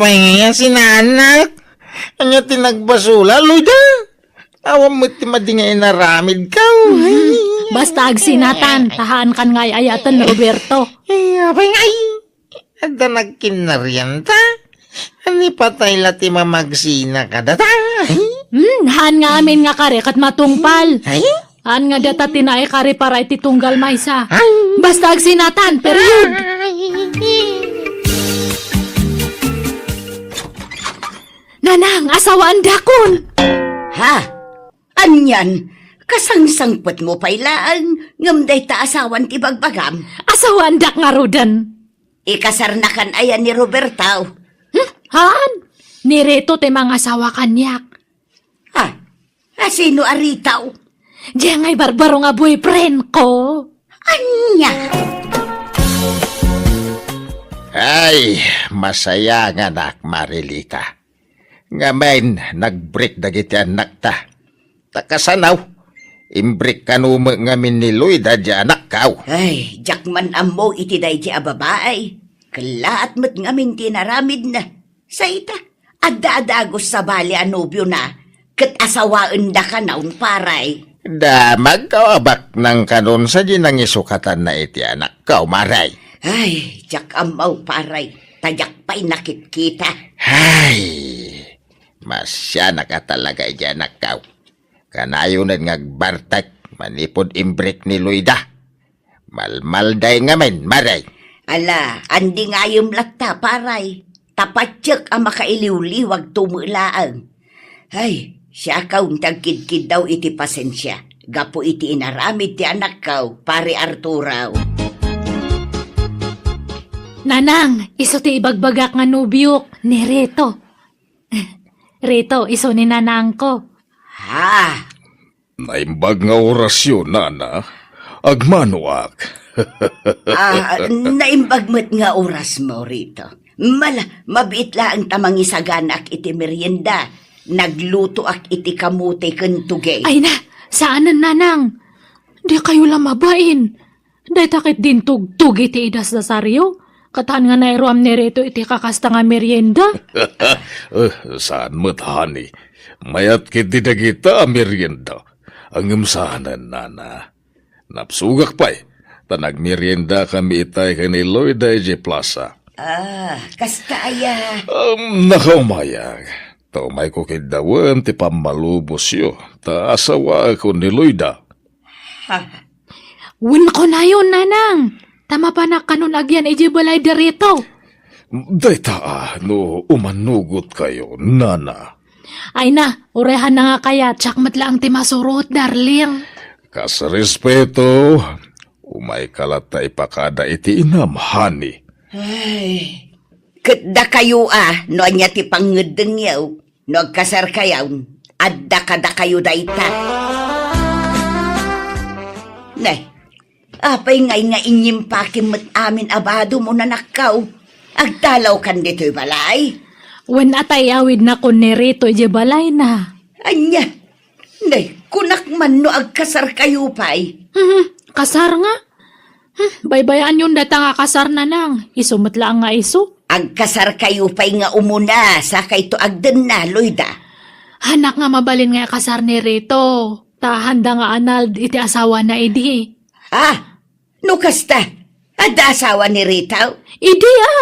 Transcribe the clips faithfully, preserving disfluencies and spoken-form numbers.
Apay nga sinanak? Ania ti nagbasol, Loida? Awan met ti madi nga inaramidko. Basta agsinatan, ta haankan nga ay-ayaten ni Roberto. Ay, apay nga, ay, adda nagkinnarian ta? Ani patay la ti mamagsina kadata? Hmm, haan nga amin nga kari ket matungpal. Ay? Haan nga data ti naikari para iti tunggal maysa. Ay? Basta agsinatan, period. Nanang, asawaandakon! Ha? Anian? Kasangsangpetmo pay laeng, ngem dayta asawan ti bagbagam? Asawaandak ngaruden. Ikasarnakan aya ni Roberto? Hmm? Haan? Ni Reto ti mangasawa kaniak. Ha? A, sino a Reto? Diay nga ibarbaro nga boyfriend ko. Ania? Ay, masayanganak, Marilita. Ngamin, nagbreak dagiti annakta. Ta kasano, imbreak kano met ngamin ni Loida diay anakko. Ay, diak man ammo iti daydi a babai. Kellaat met ngamin ti inaramidna. Sa ita, adda a dagus sabali a nobiona, ket asawaenda kanon, paray. Damagko a baknang kanon sadi nangisukatanna iti anakko, maray. Ay, diak ammo, paray. Ta diak pay nakitkita. Ay, masianak a talaga idiay anakko. Kanayonen nga agbartek manipud imbreak ni Loida. Malmalday ngamin, maray. Ala, andi ngayem latta, paray. Ta patiek a makailiwliwagto met laeng. Ay, siakon ti agkidkiddaw iti pasensia gapu iti inaramid ti anakko, Pare Arturo. Nanang, isu ti ibagbagak nga nobiok, ni Reto. Reto, isu ni nanangko. Ha? Naimbag nga orasyo, nana. Agmanoak. Ah, naimbag met nga orasmo, Reto. Mala, mabiit laeng ta mangisaganaak iti merienda. Naglutoak iti kamote ken tugey. Ay na, saanen, nanang. Dikayo la mabain. Dayta ket dintugtog iti idasdasaryo, ket haan nga nairuam ni Reto iti kakasta nga merienda. Eh, saan met, honey. Mayat ketdi dagita a merienda. Ngem saanen, nana. Napsugak pay, ta nagmeriendakami itay ken ni Loida idiay plaza. Ah, kasta aya. Um, nakaumayag. Ta umayko kiddawen ti pammalubosyo, ta asawaekon ni Loida. Ha? Wenno kunayon, nanang, ta mapanak kanon agyan idiay balay da Reto. Dayta a, no umannugotkayo, nana. Ay na, uray haan nga kayat, siak met laeng ti masuroet, darling. Kas respeto, umayka latta ipakada iti inam, honey. Ay, ket dakayo a, no ania ti pangngeddengyo, no agkasarkayon, adda kadakayo dayta. Ne, apay ngay nga inyimpakim met amin a badom, nanakko? Agtalawkan ditoy balay? Wen, a ta iyawidnakon ni Reto idiay balayna. Ania? Nay, kunak man no agkasarkayo pay. Mhm, kasar nga? Hmm, baybayaanyon dayta nga kasar, nanang. Isu met laeng nga isu. Agkasarkayo pay nga umuna, sakayto agdenna, Loida. Haanak nga mabalin nga ikasar ni Reto. Ta haanda nga anald iti asawana idi. Ha? No kasta, adda asawa ni Reto? Idi a,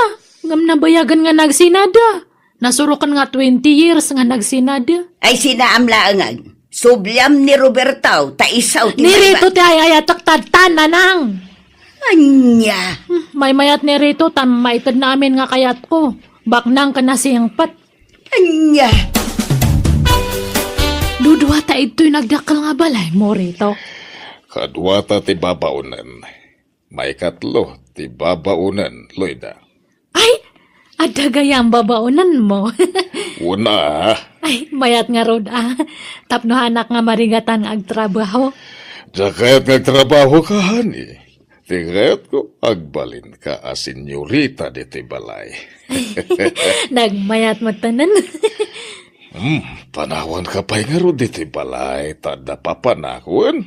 ngem nabayagen nga nagsinada. Nasuroken nga twenty years nga nagsinada. Ay, sinaam laengen. Subliam ni Roberto, ta isu ti ni Reto ti ay-ayatek tatta, nanang. Ania? Hmm, maymayat ni Reto, ta maitedna amin nga kayatko. Baknang ken nasingpet. Ania? Dudua ta idtoy nagdakkel nga balay, Morito. Kaduata ti babaonen. Maikatlo ti babaonen, Loida. Ay, adda gayam babaonenmo. Una. Ay, mayat ngarud a. Tapno haanak nga marigatan nga agtrabaho. Diak kayat nga agtrabaho ka, honey. Ti kayatko, agbalinka a senyorita ditoy balay. Nagmayat met tanan. Hmm, panawanka pay ngarud ditoy balay, ta adda papanak, wen?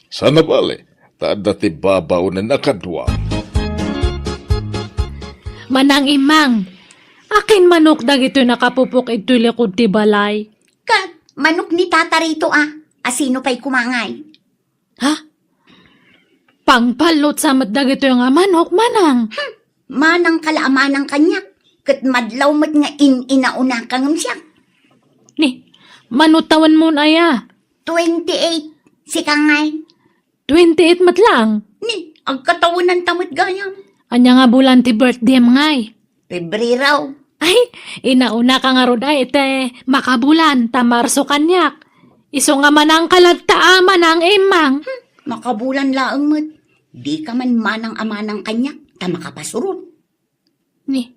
Saan a bale, ta adda ti babaonen a kadua. Manang Imang, Akin manok dagitoy nakapupok idtoy likod ti balay? Ket manok ni Tata Rito a. Asino pay koma ngay? Ha? Pangpallot sa met dagitoy nga manok, manang. Hmm, manang ka la a manang kaniak, ket madlaw met nga in-inauna ka ngem siak. Ni, mano tawenmon aya? Twenty-eight, sika ngay? Twenty-eight met laeng. Ni, agkatawenan ta met gayam. Ania nga bulan ti birthdayem ngay? Pebrero. Ay, inauna ka ngarud ay iti makabulan ta Marso kaniak. Isu nga manang ka latta a manang, Imang. Hmm, makabulan laeng met. Di ka man manang a manang kaniak ta makapasurot. Ni,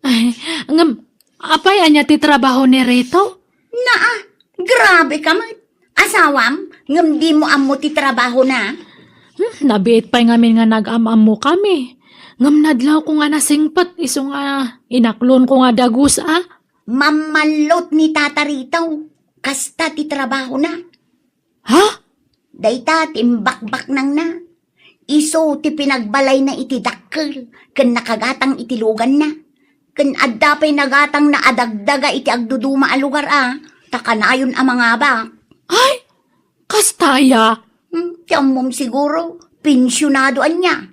ay, ngem, apay ania ti trabaho ni Rito? Naa, grabe ka met. Asawam, ngem dimo ammo ti trabahona? Hmm, nabiit pay ngamin nga nag-am-ammo kami. Ngem nadlawko nga nasingpet isu nga inaklonko nga dagus a. Mammallot ni Tata Rito. Kasta ti trabahona. Ha? Dayta ti imbakbaknangna. Isu ti pinagbalayna iti dakkel ken nakagatang iti luganna. Ken adda pay nagatangna a dagdaga iti agduduma a lugar a, ta kanayon a mangabak. Ay, kasta aya? Hmm, ti ammom siguro, pensionado ania.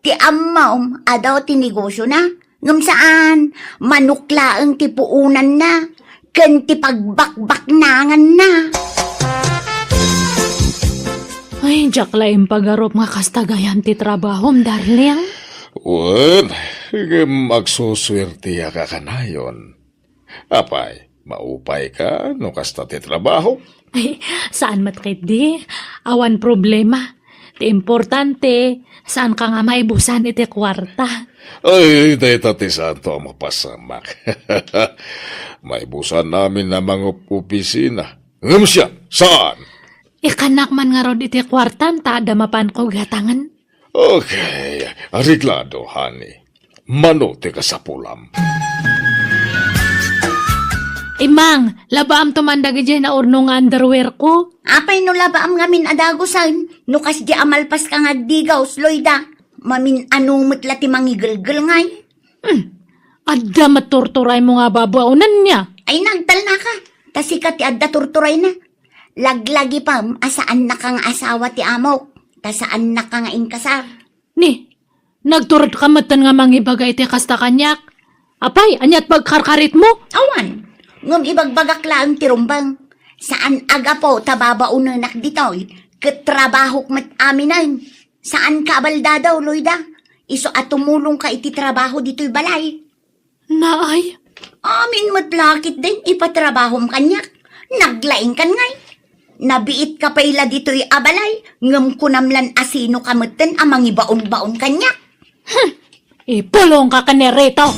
Ti ammom, adu ti negosiona. Ngem saan, manok laeng ti puonanna, ken ti pagbakbaknanganna. Ay, diak la impagarup nga kasta gayam ti trabahom, darling. Wen, ngem agsusuertiak a kanayon. Apay, maupay ka no kasta ti trabaho? Ay, saan met ketdi. Awan problema. Ti importante, saan ka nga maibusan iti kuarta. Ay, dayta ti saanto a mapasamak. Maibusan amin a mangopisina. Ngem siak, saan? Ikkannak man ngarud iti kuartam ta adda mapanko gatangen. Okay, areglado, honey. Mano ti kasapulam? Imang, labaamto man dagidiay naurno nga underwear ko. Apay no labaam ngamin a dagusen, no kasdi a malpas ka nga agdigaws, Loida? Mamin-ano met la ti mangigelgel ngay? Hmm, adda met turturaymo nga babaonenna. Ay, nagtalna ka. Ta sika ti adda turturayna. Laglagipem a saannaka nga asawa ti amok, ta saannaka nga inkasar. Ni, nagturedka metten nga mangibaga iti kasta kaniak? Apay, aniat pagkarkaritmo? Awan, ngem ibagbagak laeng ti rumbeng. Saan a gapu ta babaonenak ditoy, ket trabahok met aminen. Saanka a baldadaw, Loida. Isu a tumulongka iti trabaho ditoy balay. Naay? Amin met la ketdin ipatrabahom kaniak. Naglaingkan ngay. Nabiitka pay la ditoy a balay, ngem kunam lan a sinoka metten a mangibaonbaon kaniak. Hmm. Ipulongka ken ni Rito.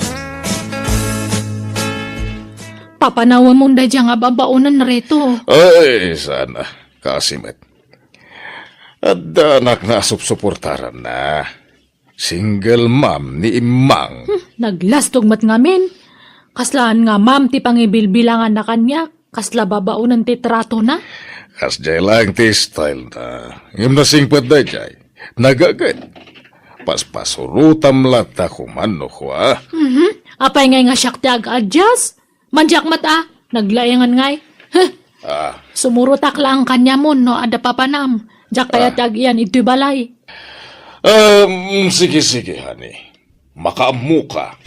Papanawemon daydiay nga babaonen, Rito. Ay, sana. Kaasi met. Adda anak nga supsuportaranna. Single mom ni Imang. Hmm, naglastog met ngamin. Kaslaan nga mom ti pangibilbilanganna kaniak, kasla babaonen ti tratona. Kasdiay laeng ti style na. Ngem nasingpet daydiay. Nagaget. Paspasurotam latta koma no kua. Mhm. Apay ngay nga siak ti ag-adjust? Mandiak met a, naglaingan ngay. Huh. Ah. Sumurotak laeng kaniamon no adda papanam. Diak kayat ti ag-iyan idtoy balay. Um, sige, sige, honey. Makaammoka.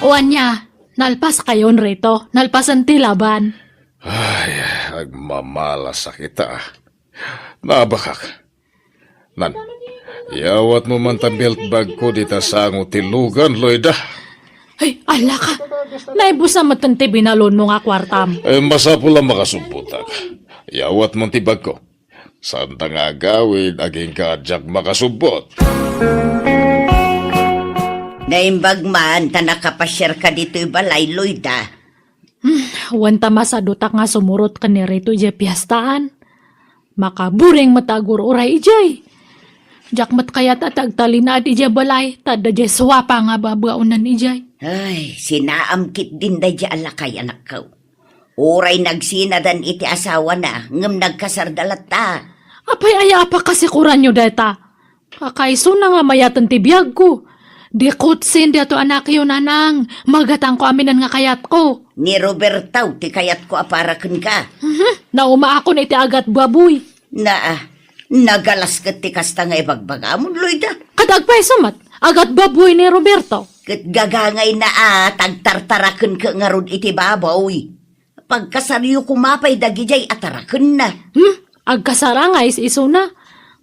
O ania, nalpaskayon, Rito. Nalpasen ti laban. Ay, agmamalasakit a. Nabakak. Nan, yawatmo man ta belt bag ko dita sango ti lugan, Loida. Ay, ala ka. Naibusan met ti binalonmo nga kuartam. Eh, masapul a makasubbotak. Yawatmo ti bag ko. Saan ta nga agawid, agingga a diak makasubbot. Naimbag man ta nakapasiarka ditoy balay, Loida. Hmm, wen ta masadutak nga sumurot ken ni Rito idiay piestaan. Makaburing met a agur-uray idiay. Diak met kayat a ti agtalinaed idiay balay, ta adda diay suapa nga babaonen idiay. Ay, sinaam ketdin daydiay a lakay, anakko. Uray nagsinadan iti asawana, ngem nagkasarda latta. Apay aya a pakasikoranyo dayta? Kakaisuna nga mayaten ti biagko. Di kutsin diato anakyo, nanang. Magatangko aminen nga kayatko. Ni Roberto ti kayatko a para kenka. Mhm. Naumaakon iti agat baboy. Naa, nagalas ket ti kasta nga ibagbagam, Loida. Ket agpayso met, agat baboy ni Roberto. Ket gagangayna a tagtartarakenka ngarud iti baboy. Pagkasaryo koma pay dagidiay a tarakenna. Hmm? Agkasara nga is-isuna.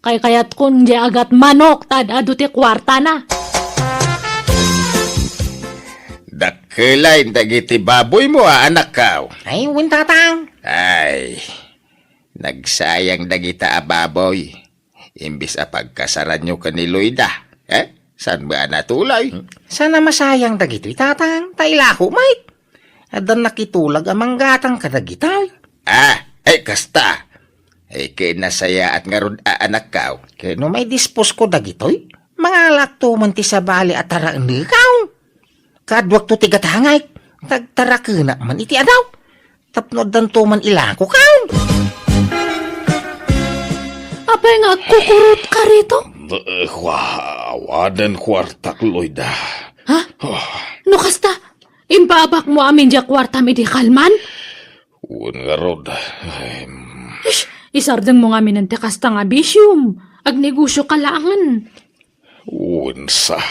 Kaykayatkon diay agat manok ta ad-adu ti kuartana. Dakkelay dagiti baboymo a anakkaw. Ay, wen, tatang. Ay, nagsayang dagita a baboy. Imbis a pagkasaranyo ken ni Loida, eh? Saan ba a natulay? Saan a masayang dagitoy, tatang? Ta ilako met. Addan nakitulag a manggatang kadagitoy. Ah, eh, kasta. Eh, ken nasayaat ngarud a anakkaw. Ken no maidisposko dagitoy, mangalakto man ti sabali a taraennekaw. Kaduakto ti gatangek, tagtarakenak man iti adaw. Tapno addanto man ilako, kaw. Apay nga agkukurot ka rito? Eh, kua, awanen kuartak, Loida. Ha? Oh. No kasta, impaabakmo amin diay kuartam idi kalman? Wen ngarud. Ay, mm. Ish, isardengmo ngamin ti kasta nga bisiom. Agnegosio ka laengen. Wen sa.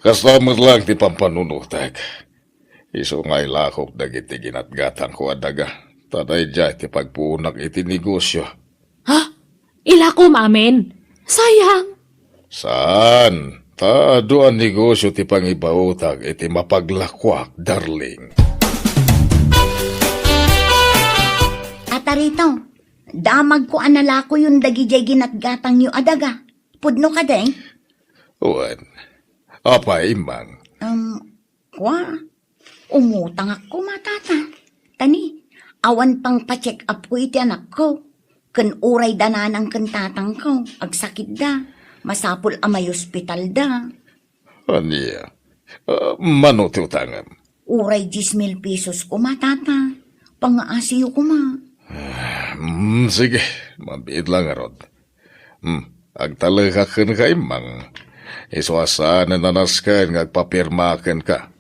Kasta met laeng ti pampanunotek. Isu nga ilakok dagiti ginatgatangko a daga, ta daydiay ti pagpuonak iti negosio. Ha? Ilakom amin? Sayang. Saan? Ta adu a negosio ti pangibaotak iti mapaglakoak, darling. Atarito, damagko a nalakoyon dagidiay ginatgatangyo a daga. Pudno kadi? Wen. Apay, Immang? Um, kua, umutangak koma, Tata. Ta ni, awan pangpa-check up ko iti anakko. Ken uray da nanang ken tatangko, agsakitda. Masapul a maiospitalda. Ania? Ah, mano ti utangem? Uray dies mil pesos koma, Tata. Pangaasiyo koma. Ah, mm, sige, mabiit lang ngarud. Hmm, agtalekak kenka, Immang. Isu a saanen a nasken nga agpapirma kenka.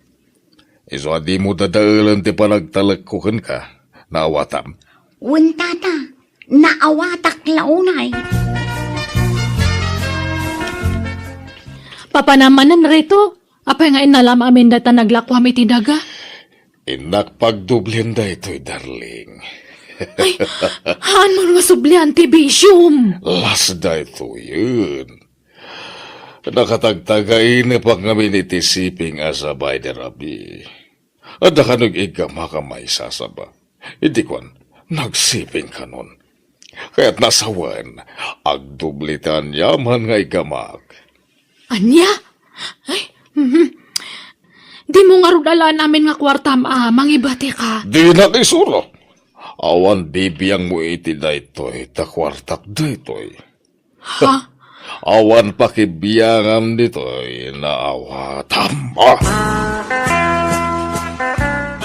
Isu a dimo dadaelen ti panagtalekko kenka. Naawatam? Wen, Tata, naawatak la unay. Papanam manen, Rito? Apay nga innalam amin dayta naglakoam iti daga? Innak pagdoblian daytoy, darling. Ay, haan mo nga sublian ti bisiom. Las daytoyen. Nakatagtagainepak ngamin iti siping a sabay ni Rabi. Adda kano iggamak a maisasaba. Idi kuan, nagsiping kanon. Kayatna a sawen, agdubli ti aniaman nga iggamak. Ania? Ay, mhm. Dimo ngarud alaen amin nga kuartam a mangibati ka. Dinak isuro. Awan bibiangmo iti daytoy, ta kuartak daytoy. Ha? Awan pakibiangam ditoy, naawatam. Ah!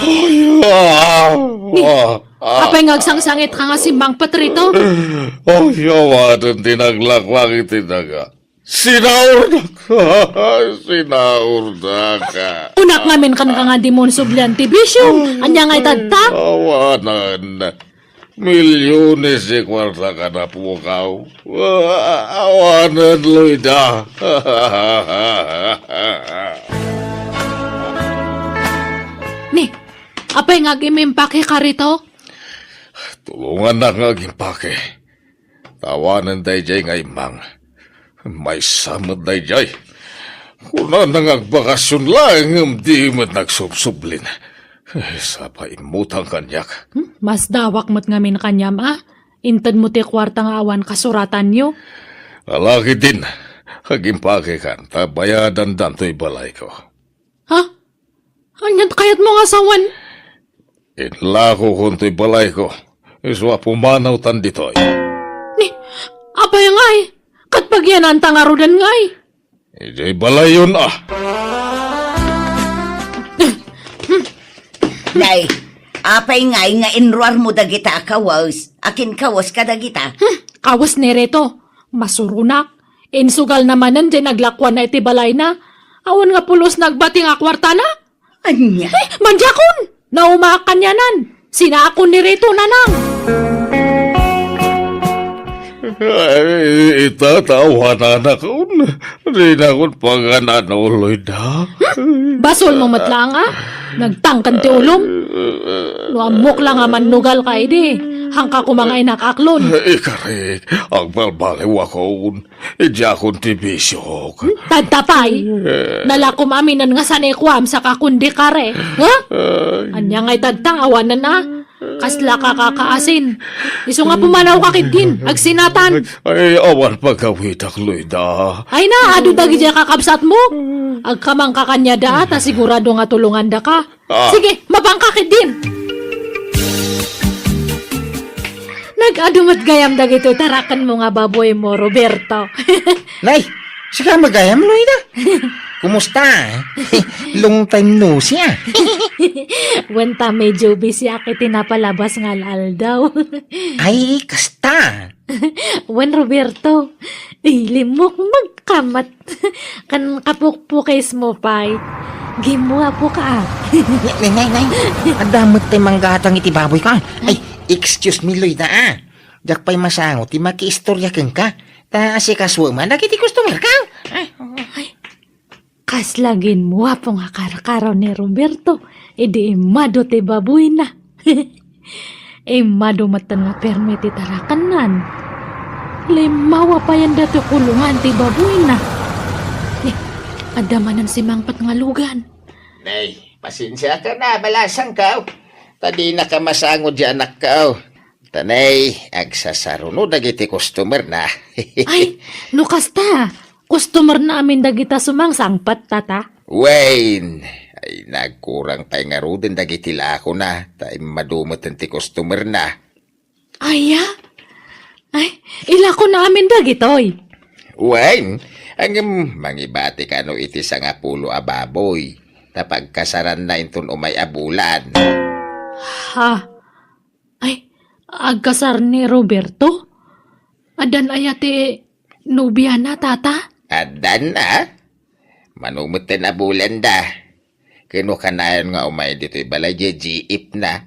Ay, ah! Ni, ah, ah. Apay nga agsangsangit ka nga simmangpet rito? Ay, awanen ti naglaklak iti daga. Sinaurdak! Sinaurdak! Kunak ngamin kenka nga dimo sublian ti bisio. Ania nga itadta? Awanen. Milyones ti kuarta kanapukaw. Awanen, Loida. Ni, apay nga agimpake ka rito? Tulongannak nga agimpake. Awanen daydiay nga immang. Maysa met daydiay. Kunana nga agbakasyon laeng ngem di met nagsubsublin. Sapa immutang kaniak. Hmm, masdawak met ngamin kaniam a. Intedmo ti kuarta nga awan kasuratanyo. Ala ketdin, agimpakekan ta bayadandan toy balayko. Ha? Aniat kayatmo nga sawen? Inlakokon toy balayko. Isu a pumanawtan ditoy. Ni, apay ngay? Ket pagyananta ngaruden ngay? Idiay balayon a. Nay, apay ngay nga inruarmo dagita a kawes? Akin kawes kadagita? Hmm, kawes ni Reto. Masuronak. Insugalna manen diay naglakuanna iti balayna. Awan nga pulos nagbati nga kuartana? Ania? Eh, mandiakon! Naumaak kanianan! Sinaakon ni Rito, nanang! Ay, ita, tawananakon. Dinakon pagan-ano, Loida. Hmm? Basolmo met laeng, a? Nagtangken ti ulom? No ammok la nga mannugalka idi, haanka koma nga inakaklon. Ikarik, agbalbaliwakon. Idiakon ti bisiok. Hmm? Tadta pay. Nalakom aminen nga sanikuam saka kundi kare. Ha? Ay. Ania ngay tadta, awanen a? Kasla kakakaasin. Isu nga pumanawka ketdin, agsinatan. Ay, awan pagawidak, Loida. Ay na, adu dagiti kakabsatmo. Agkamangka kaniada, ta sigurado nga tulongandaka. Ah. Sige, mapanka ketdin. Nag-adu met gayam dagitoy tarakenmo nga baboymo, Roberto. Nay, sika met gayam, Loida? Kumusta? Long time no see, a. Wen ta medyo busyak iti napalabas nga al-aldaw. Ay, kasta. Wen, Roberto, ay, limmukmegka met. Ken kapukpukismo pay. Gimmuapoka, a. Nay, nay, nay, nay. Adda met tay manggatang iti baboyko, a. Ay, excuse me, Loida, a. Diak pay masango ti makiistorya kenka. Ta asikasuem man dagiti customerka. Ay, oo. Ay, kasla gimmuapo nga karkaro ni Roberto, idi immadu ti baboyna. Immadu metten nga permi ti tarakennan. Limmawa payen datoy kulongan ti baboyna. Eh, adda manen simangpet nga lugan. Nay, pasensiakan a, balasangko. Ta dinaka masango diay anakko. Ta nay, agsasaruno dagiti customerna. Ay, no kasta, customerna amin dagita sumangsangpet, tata? Wen, ay, nagkurang pay ngaruden dagiti lakona, ta immadu metten ti customerna. Aya? Ay, ilakona amin dagitoy. Wen, ngem mangibatika no iti sangapulo a baboy, ta pagkasaranna inton umay a bulan. Ha? Ay, agkasar ni Roberto? Addan aya ti nobiana, tata? Addan a? Mano metten a bulanda. Ken no kanayon nga umay ditoy balay diay jeepna.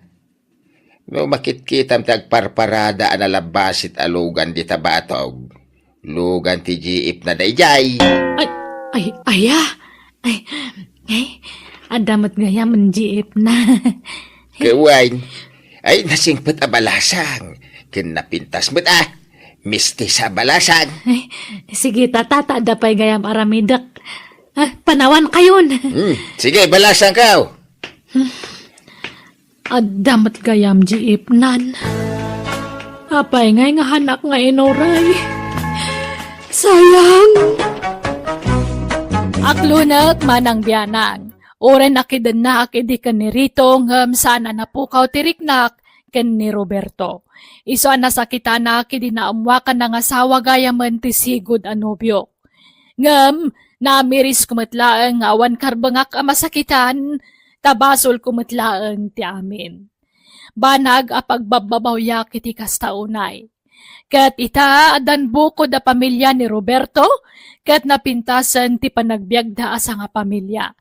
No makitkitam ti agparparada a nalabasit a lugan dita batog, lugan ti jeepna daydiay. Ay, ay, aya? Ay, ay, adda met gayam jeepna. Ket wen, ay, nasingpet a balasang. Ken napintas met a. Mistis a balasang. Ay, sige, tata, ta adda pay gayam aramidek. Ah, panawankayon. Hmm, sige, balasangko. Adda met gayam jeepnan. Apay ngay nga haanak nga inuray? Sayang! Aklonek manang bianang. Uray nakidennaak idi ken ni Rito ngem saan a napukaw ti riknak ken ni Roberto. Isu a nasakitanak idi naammoak a nangasawa gayamen ti sigud a nobio. Ngem naamirisko met laeng nga awan karbengak a masakitan, ta basolko met laeng ti amin. Banag a pagbabbabawiak iti kasta unay. Ket ita, addan bukod a pamilia ni Roberto, ket napintasen ti panagbiagda a sangapamilia.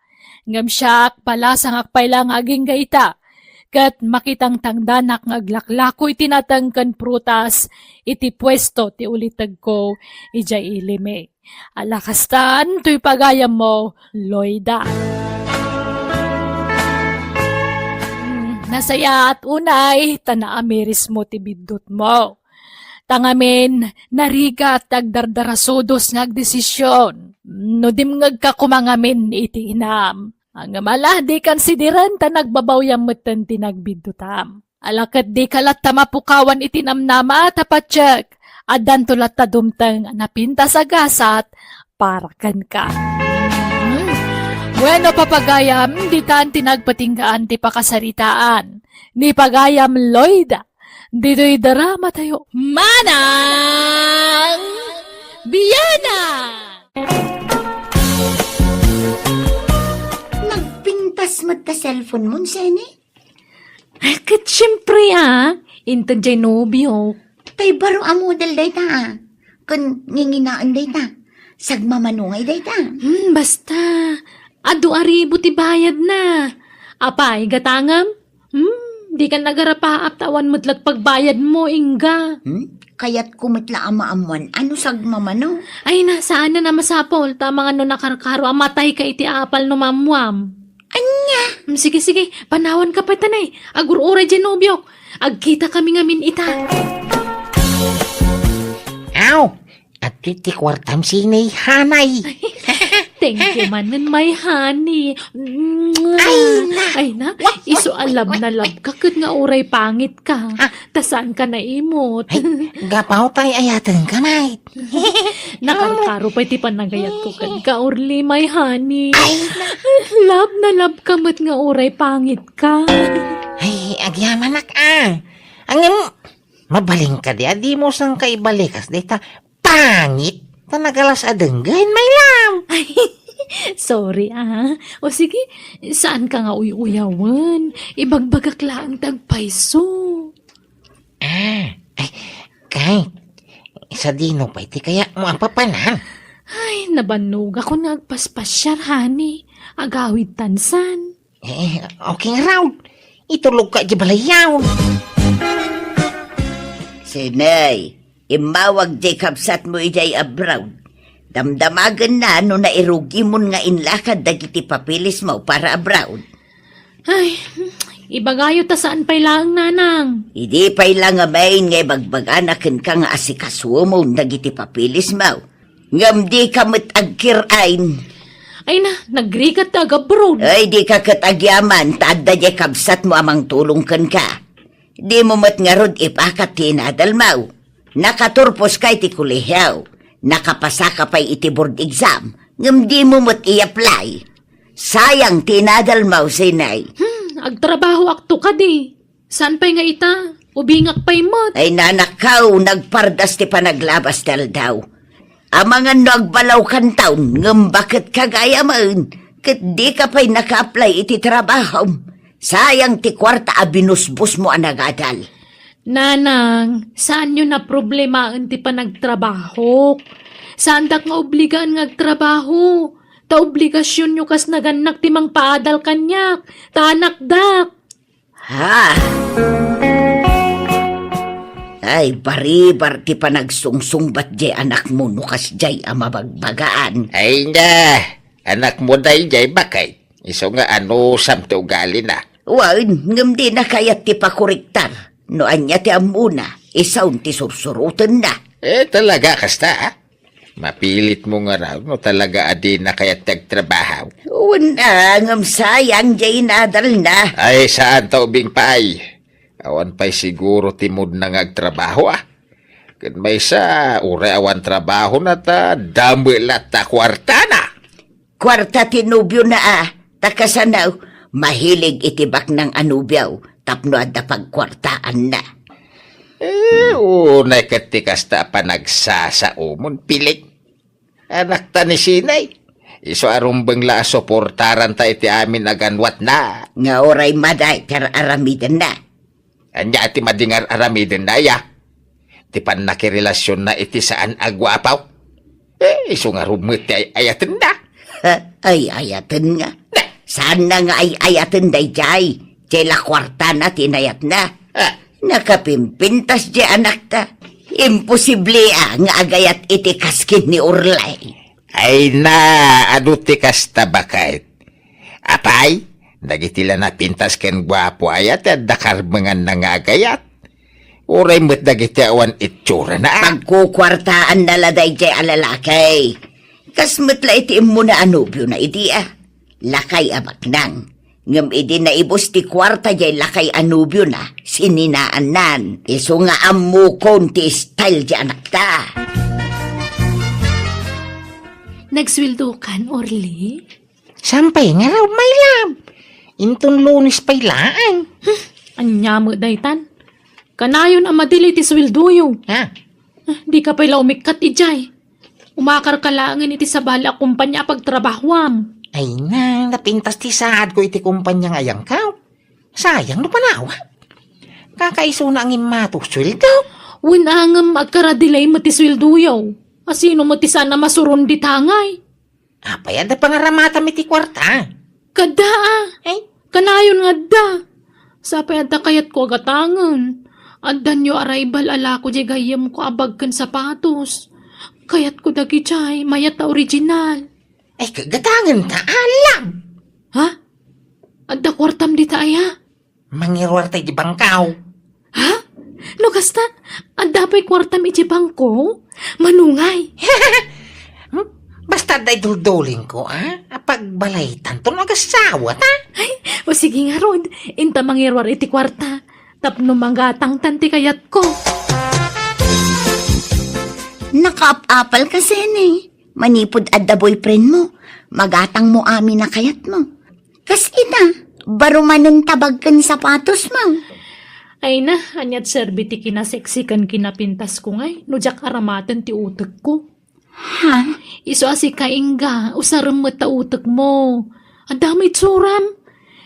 Ngem siak, balasangak pay la nga agingga ita, ket makitangtangdanak nga aglaklako iti nateng ken prutas iti puesto ti ulitegko idiay ilimi. Ala kastan toy pagayammo, Loida. Hmm, nasayaat unay ta naamirismo ti biddutmo. Ta ngamin, narigat ti agdardarasudos nga agdesision. No dimngegka koma ngamin iti inam. Ngem ala, dikan sidiren ta nagbabawiam metten ti nagbiddutam. Ala ket dika latta mapukawan iti namnama ta patiek, addanto latta dumteng a napintas a gasat para kenka. Hmm. Bueno, papagayam, ditan ti nagpatinggaan ti pakasaritaan ni pagayam Loida. Ditoy drama tayo. Manang Biana! Nagpintas met ta cellphone mo, Seni? Ay, ket siempre, a. Inted jay nobio. Tay baro a model dayta, a. Ken nginginaen dayta. Sagmamano ngay dayta? Hmm, basta. Adu a ribu ti bayadna. Apay, gatangem? Hmm, dikan agarapaap ta awan met la pagbayadmo, ingga. Hmm? Kayatko met la a maammuan a no sagmamano. Ay na, saan a masapul ta amangan no nakarkaro a matayka iti apal no maammuam. Ania? Hmm, sige, sige, panawanka pay tanay. Agur-uray diay nobiok. Agkitakami ngamin ita. Aw, adtoy ti kuartam sini, hanay. Thank you manen, my honey. Ay, na. Ay, na. Wak, wak, isu a wak, love wak, na love wak. Ka ket nga uray pangit ka. Ah. Ta saanka naimot. Ay, gapu ta ay-ayatenka, nay. Nakarkaro pay ti panagayatko kenka, Orly, my honey. Ay, na. Love na love ka met nga uray pangit ka. Ay, agyamanak, ah. Ngem, mabalin kadi a dimo sangka ibalikas dayta pangit ta nagalas a denggen, my love. Ay, sorry, ah. O sige, saanka nga uy-uyawen? Ibagbagak laeng ti agpayso. Ah, ay, kay, sadino pay ti kayatmo a papanan? Ay, nabannogakon nga agpaspasiar, honey. Agawid tansan. Eh, okay nga raw. Itulogka di balayyaw. Sinay, immawag di kabsatmo idiay abroad. Damdamagenna no nairugimon nga inlakad dagiti papeles mo para abroad. Ay, ibagayo ta saan pay laeng, nanang. Idi pay la ngamin nga ibagbagana kenka nga asikasuomon dagiti papeles mo. Ngem dika met agkir-ain. Ay na, nagrigat ta agabroad. Ay, dika ket agyaman, ta adda diay kabsatmo a mangtulong kenka. Dimo met ngarud ipakat ti inadalmo. Nakaturposka iti kolehio. Nakapasaka pay iti board exam. Ngem dimo met i-apply. Sayang ti inadalmo, Sinay. Hmm, agtrabahoakto kadi. Saan pay nga ita? Ubingak pay met. Ay, nanakkaw, nagpardas ti panaglabas ti aldaw. Amangan no agbalaw kantaon, ngem baket ka gayamen, ket dika pay naka-apply iti trabahom. Sayang ti kuarta a binusbosmo a nagadal. Nanang, saanyo naproblemaen ti panagtrabahok. Saandak nga obligaan nga agtrabaho. Ta obligasionyo kas nagannak ti mangpaadal kaniak, ta anakdak. Ha? Ay, baribar ti panagsungsungbat diay anakmo no kasdiay a mabagbagaan. Ay na, anakmo daydiay, baket. Isu nga anusam ti ugalina. Wen, ngem dina kayat ti pakorektar. No ania ti ammona, isun ti sursurotenna. Eh, talaga kasta, ah? Mapilitmo ngarud no talaga a dina kayat ti agtrabaho. Wen, ah, ngem sayang diay inadalna. Ay, saan ta ubing pay. Awan pay siguro ti moodna nga agtrabaho, ah. Ken maysa, uray awan trabahona ta dame latta kuartana. Kuarta ti nobiona, a, ta kasano, mahilig iti baknang a nobio tapno adda pagkuartaanna. Eh, unay ket ti kasta a panagsasaomon, pilik. Anakta ni Sinay. Isu a rumbeng la a suportaranta iti amin a ganwatna. Nga uray madi ti ar-aramidenna. Ania ti madi nga ar-aramidenna, aya? Ti pannakirelasionna iti saan a guapo. Eh, isu ngarud met ti ay-ayatenna. Ay-ayatenna? Na! Saanna nga ay-ayaten daydiay? Diay la kuartana ti inayatna. Ah. Nakapimpintas diay anakta. Imposible, a, nga agayat iti kas ken ni Orly. Ay na, adu ti kasta, baket. Apay, dagiti la napintas ken guapo aya ti adda karbenganna nga agayat? Uray met dagiti awan itsurana, a? Pagkukuartaanna la daydiay a lalaki. Kas met la iti immuna a nobiona idi, a. Lakay a baknang. Ngem idi naibus ti kuarta diay lakay a nobiona, sininaannan. Isu nga ammokon ti style diay anakta. Nagsueldokan, Orly? Saan pay ngarud, my love? Inton Lunes pay laeng. Hmm, ania met daytan? Kanayon a madili ti sueldoyo. Ha? Ah, dika pay la umikkat idiay. Umakarka laengen iti sabali a kompania a pagtrabahoam. Ay na, napintas ti saadko iti kompania nga ayangkaw. Sayang no panawak. Kakaisuna a ngimmato sueldo. Wen a ngem agkara-delay met ti sueldoyo. Asino met ti saan a masuron dita ngay? Apay, adda pangaramatam iti kuarta? Kadda, a. Ay. Kanayon nga adda. Sapay adda kayatko a gatangen. Adda new arrival a lako diay gayyemko a bag ken sapatos. Kayatko dagijay, mayat a original. Ay, ka-, gatangen ta, alam. Ha? Adda kuartam dita aya? Mangiruar ta iti bangkaw. Ha? No kasta, adda pay kuartam iti bangko? Manungay. Hmm? Basta adda iduldulingko, a? Apagbalaytanto no agasawat, a? Ay, o sige ngarud, inta mangiruar iti kuarta. Tapno magatangtan ti kayatko. Nakaap-apal ka, Sene. Manipud adda boyfriend mo, magatang mo amin a kayat mo. Kas ita, baro manen ta bag ken sapatos mo. Ay na, aniat serbi ti kinasexy ken kinapintas ko ngay, no diak aramaten ti utek ko. Ha? Isu a sika, Inga, usarem met ta utek mo. Adda met suram.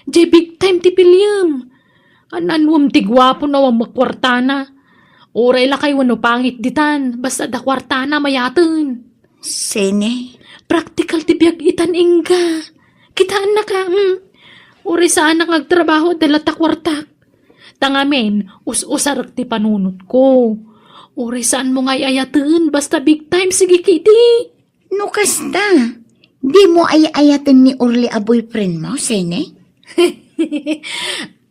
Jay big time ti piliem. An-anuem ti guapo no awan met kuartana. Uray lakay wenno pangit ditan, basta adda kuartana mayaten. Sene? Praktikal ti biag itan, Inga. Kitaennaka, hmm? Uray saanak nga agtrabaho, adda latta kuartak. Ta ngamin, us-usarek ti panunotko. Uray saanmo nga ay-ayaten, basta big time, sige ketdi. No kasta, dimo ay-ayaten ni Orly a boyfriend mo, Sene?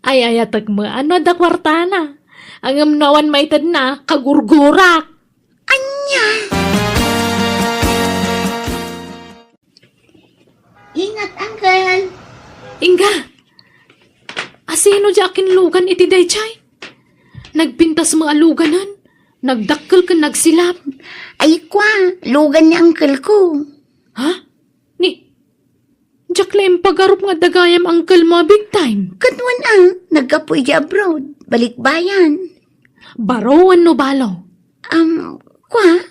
Ay-ayatek met no adda kuartana. Ngem no awan maitedna, kagurgurak. Ania? Ingat, Uncle. Inga, asino diay akinlugan iti daydiay? Nagpintas met a luganen, nagdakkel ken nagsilap. Ay, kua, lugan ni uncle ko. Ha? Ni, diak la impagarup nga adda gayam uncle mo a big time. Ket wen a, naggapu idiay abroad, balikbayan. Baro wenno balo? Am, kua?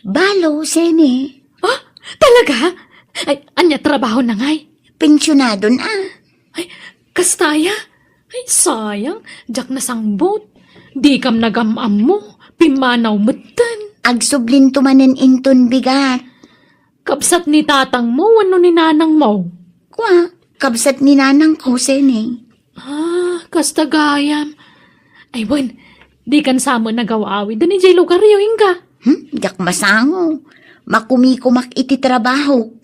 Balo, Sene. Ah, talaga? Ay, ania trabahona ngay? Pensionadon a. Ay, kasta aya? Ay, sayang, diak nasangbut. Dikam nagam-ammo, pimmanaw metten. Agsublinto manen inton bigat. Kabsat ni tatangmo wenno ni nanangmo? Kua, kabsat ni nanangko, Sene. Ah, kasta gayam. Ay, wen, dikan sa met nagaw-awid idiay lugaryo, Inga? Hmm, diak masango. Makumikumak iti trabahok.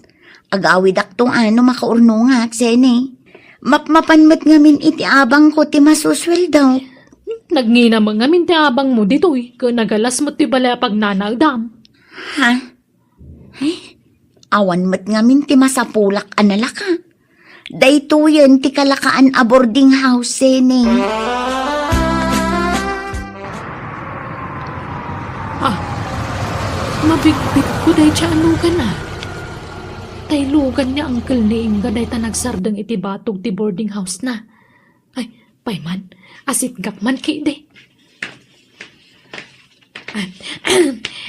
Agawidakto a no makaurnongak, Sene. Mapmapan met ngamin iti abangko ti masusueldo. Nagngina met ngamin ti abangmo ditoy, ket nagalas met ti balay a pagnanaedam. Ha? Eh, awan met ngamin ti masapulak a nalaka. Daytoyen ti kalakaan a boarding house, Sene. Ah, mabigpitko dayta a lugan a. Tay lugan ni uncle ni Inga dayta nagsardeng iti batog ti boarding house na. Ay, pay man, asitgak man ketdi. Ah,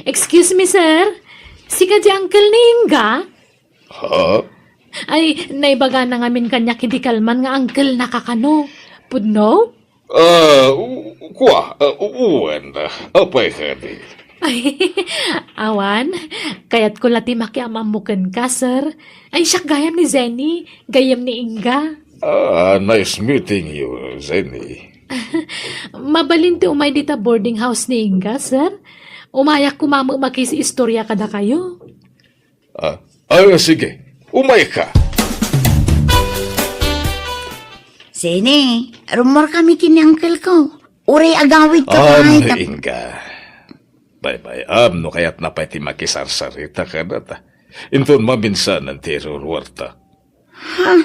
excuse me, sir. Sika di uncle ni Inga? Ha? Ay, naibagana ngamin kaniak idi kalman nga uncle na ka kano. Pudno? Ah, u-, kua, ah, u-, wen, ah, apay kadi? Ay, awan, kayatko la ti makiam-ammo kenka, sir. Ay, siak gayam ni Zenny, gayyem ni Inga. Ah, nice meeting you, Zenny. Mabalin ti umay dita boarding house ni Inga, sir? Umayak koma met makiistorya kadakayo. Ah, ah, sige. Umayka. Sene, rummuar kami ken ni uncle ko. Uray agawid ka. Ano, pay, tap- Inga? Baybay-am no kayatna pay ti makisarsarita kadata. Inton maminsanan ti iruruarta. Ha?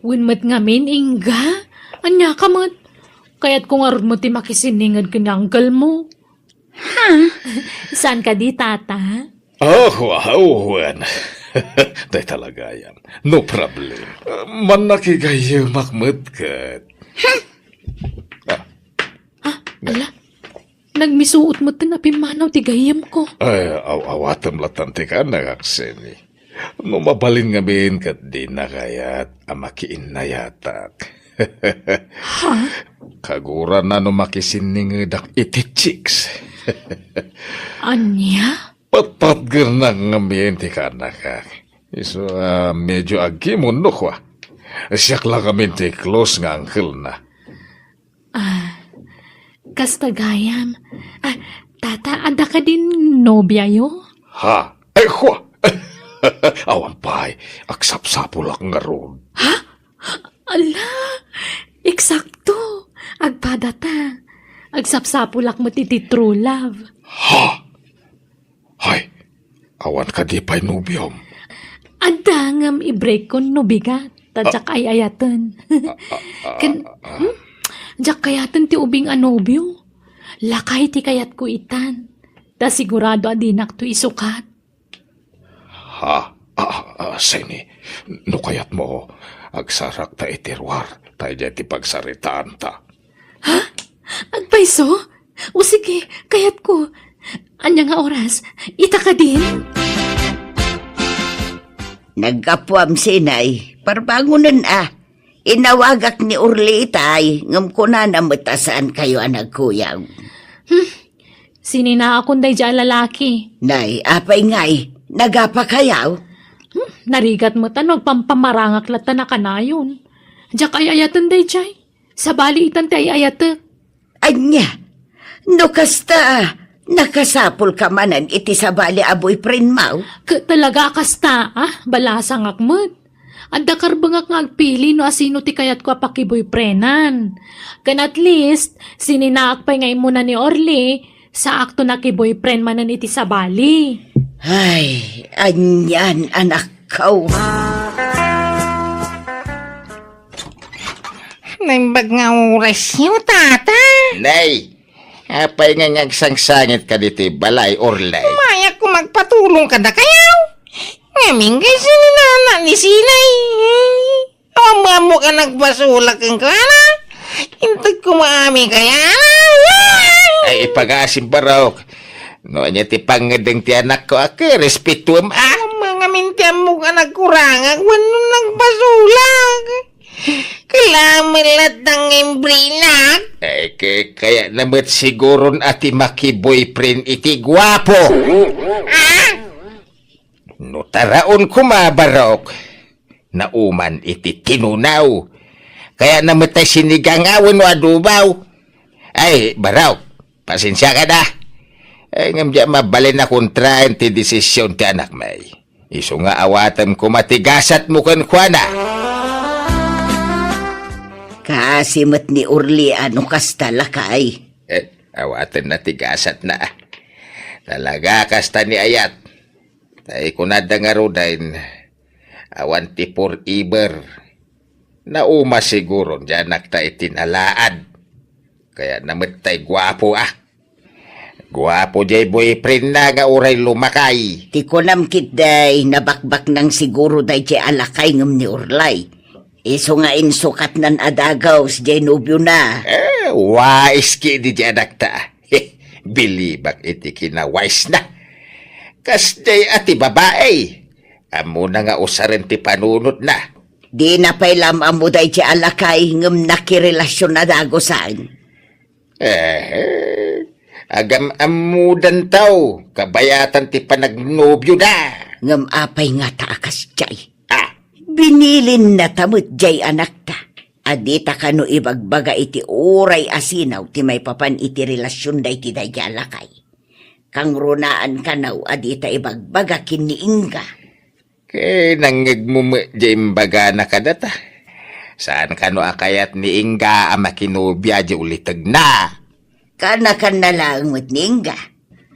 Wen met ngamin, Inga? Ania ka met? Kayatko ngarud met ti makisinninged ken ni uncle mo. Ha? Saan kadi, tata? Oh, wow, wen. Dayta la gayam. No problem. Mannakigayyemak met ket. Ha? Ah. Ah, ala. Nagmisuot metten a pimmanaw ti gayyemko. Ay, aw-, awatem latan ti kaannak, Sene. No mabalin ngamin ket dina kayat a makiinnayatak. Ha? Kagurana no makisinningedak iti chicks. Ania? Patpatgernak ngamin ti kaanakak. Isu a medio agkimon no kua. Siak la ngamin ti close nga uncle-na. Ah, kasta gayam. Ah, tata, adda kadin nobiayo? Ha? Ay, kua! Awan pay, agsapsapulak ngarud. Ha? Ala, eksakto. Agpadata. Agsapsapulak met iti true love. Ha? Hay, awan kadi pay nobiom? Adda ngem i-break-kon no bigat, ta diak ay-ayaten. Ken, hmm? Diak kayaten ti ubing a nobio. Lakay ti kayatko itan. Ta sigurado a dinakto isukat. Ha? Ah, ah, Seni, no kayatmo, agsarakta iti ruar, ta idiay ti pagsaritaanta. Ha? Agpayso? O sige, kayatko. Ania nga oras? Ita kadin? Naggapuam, Senay. Parbangonen a. Inawagak ni Orly itay, ngem kunana met a saankayo a nagkuyog. Hmm. Sininaakon daydiay a lalaki. Nay, apay ngay, nagapakayaw? Hmm, narigat met a no agpampamarangak latta a kanayon. Diak ay-ayaten daydiay. Sabali itan ti ay-ayatek. Ania? No kasta, nakasapulka manen iti sabali a boyfriendmo? Ket talaga a kasta, ah? Balasangak met. Adda karbengak nga agpili no asino ti kayatko a pakiboyfriendan. Ken at least, sininaak pay nga immuna ni Orly, saakto a kiboyfriend manen iti sabali. Ay, anian, anakko. Naimbag nga orasyo, tata. Nay, apay nga agsangsangitka ditoy balay, Orly? Mayakon agpatulong kadakayo. Ngamin kay sininana ni Senay. Awan ammok a nagpasulak kenkuana. Inted koma amin kayana. Ay, ipagasim, Barok. No ania ti pangngedeng ti anakko a, ket respetuem a. Awan ngamin ti ammok a nagkurangak wenno nagpasulak. Kailangan met latta nga imbrinak. Ay, kay, kayatna met siguron a ti makiboyfriend iti guapo. Ah? No taraon koma, Barok, nauman iti tinunaw. Kayatna met tay sinigang wenno adobaw. Ay, Barok, pasensiaka da. Ay, ngem diak mabalin a kontraen ti desisyon ti anakmi. Isu nga awatem koma ti gasatmo kenkuana. Kaasi met ni Orly a no kasta, lakay. Eh, awatenna ti gasatna. Talaga kasta ni ayat. Ta kunada ngaruden, awan ti forever. Nauma siguron ti anakta iti nalaad. Kayatna met tay guapo a. Guapo diay boyfriendna nga uray lumakay. Ti kunam ketdi, nabakbaknang siguro daydiay a lakay ngem ni Orly. Isu nga insukatnan a dagus diay nobiona. Eh, wais ketdi diay anakta. Heh, bilibak iti kinawaisna. Kasdiay a ti babai. Ammona nga usaren ti panunotna. Dina pay la am-ammo daydiay a lakay ngem nakirelasyon a dagusan. Eh, agam-ammodanto, kabayatan ti panagnobioda. Ngem apay ngata a kasdiay? Ah. Binilinna ta met diay anakta a dita kano ibagbaga iti uray a sinaw ti maipapan iti relasionda iti daydiay a lakay. Kangrunaan kano a dita ibagbaga ken ni Inga. Ket nangngegmo met diay imbagana kadata. Saan kano a kayat ni Inga a makinobia diay ulitegna? Kanakanna laeng met ni Inga.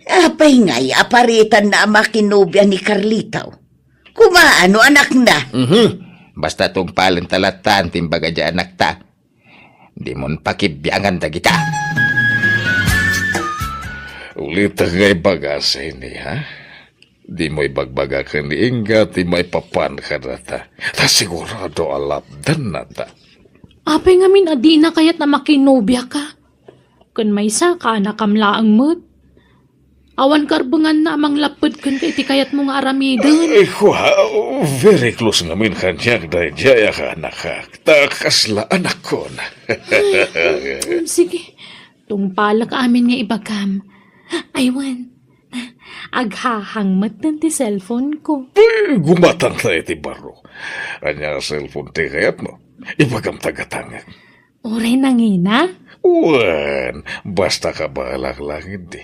Apay ngay a paritanna a makinobia ni Carlito? Kumaano, anakna? Mhm. Basta tungpalenta lattan ti imbaga diay anakta. Dimon pakibiangan dagita. Ulitek nga ibaga, Seni, ha? Dimo ibagbaga ken ni Inga ti maipapan kadata. Ta sigurado a lapdannata. Apay ngamin a dina kayat a makinobia ka? Ken maysa, kaanakam laeng met. Awan karbenganna a manglapped kenka iti kayatmo nga aramiden. Eh, kua, very close ngamin kaniak daydiay a kaanakak. Ta kasla anakkon. Ay, mm, sige. Tungpalek amin nga ibagam. Ay, wen. Aghahang metten ti cellphone ko. Ay, gumatangta iti baro. Ania a cellphone ti kayatmo? Ibagam ta gatangek. Uray nangina? Wen, basta kabaelak lang idi.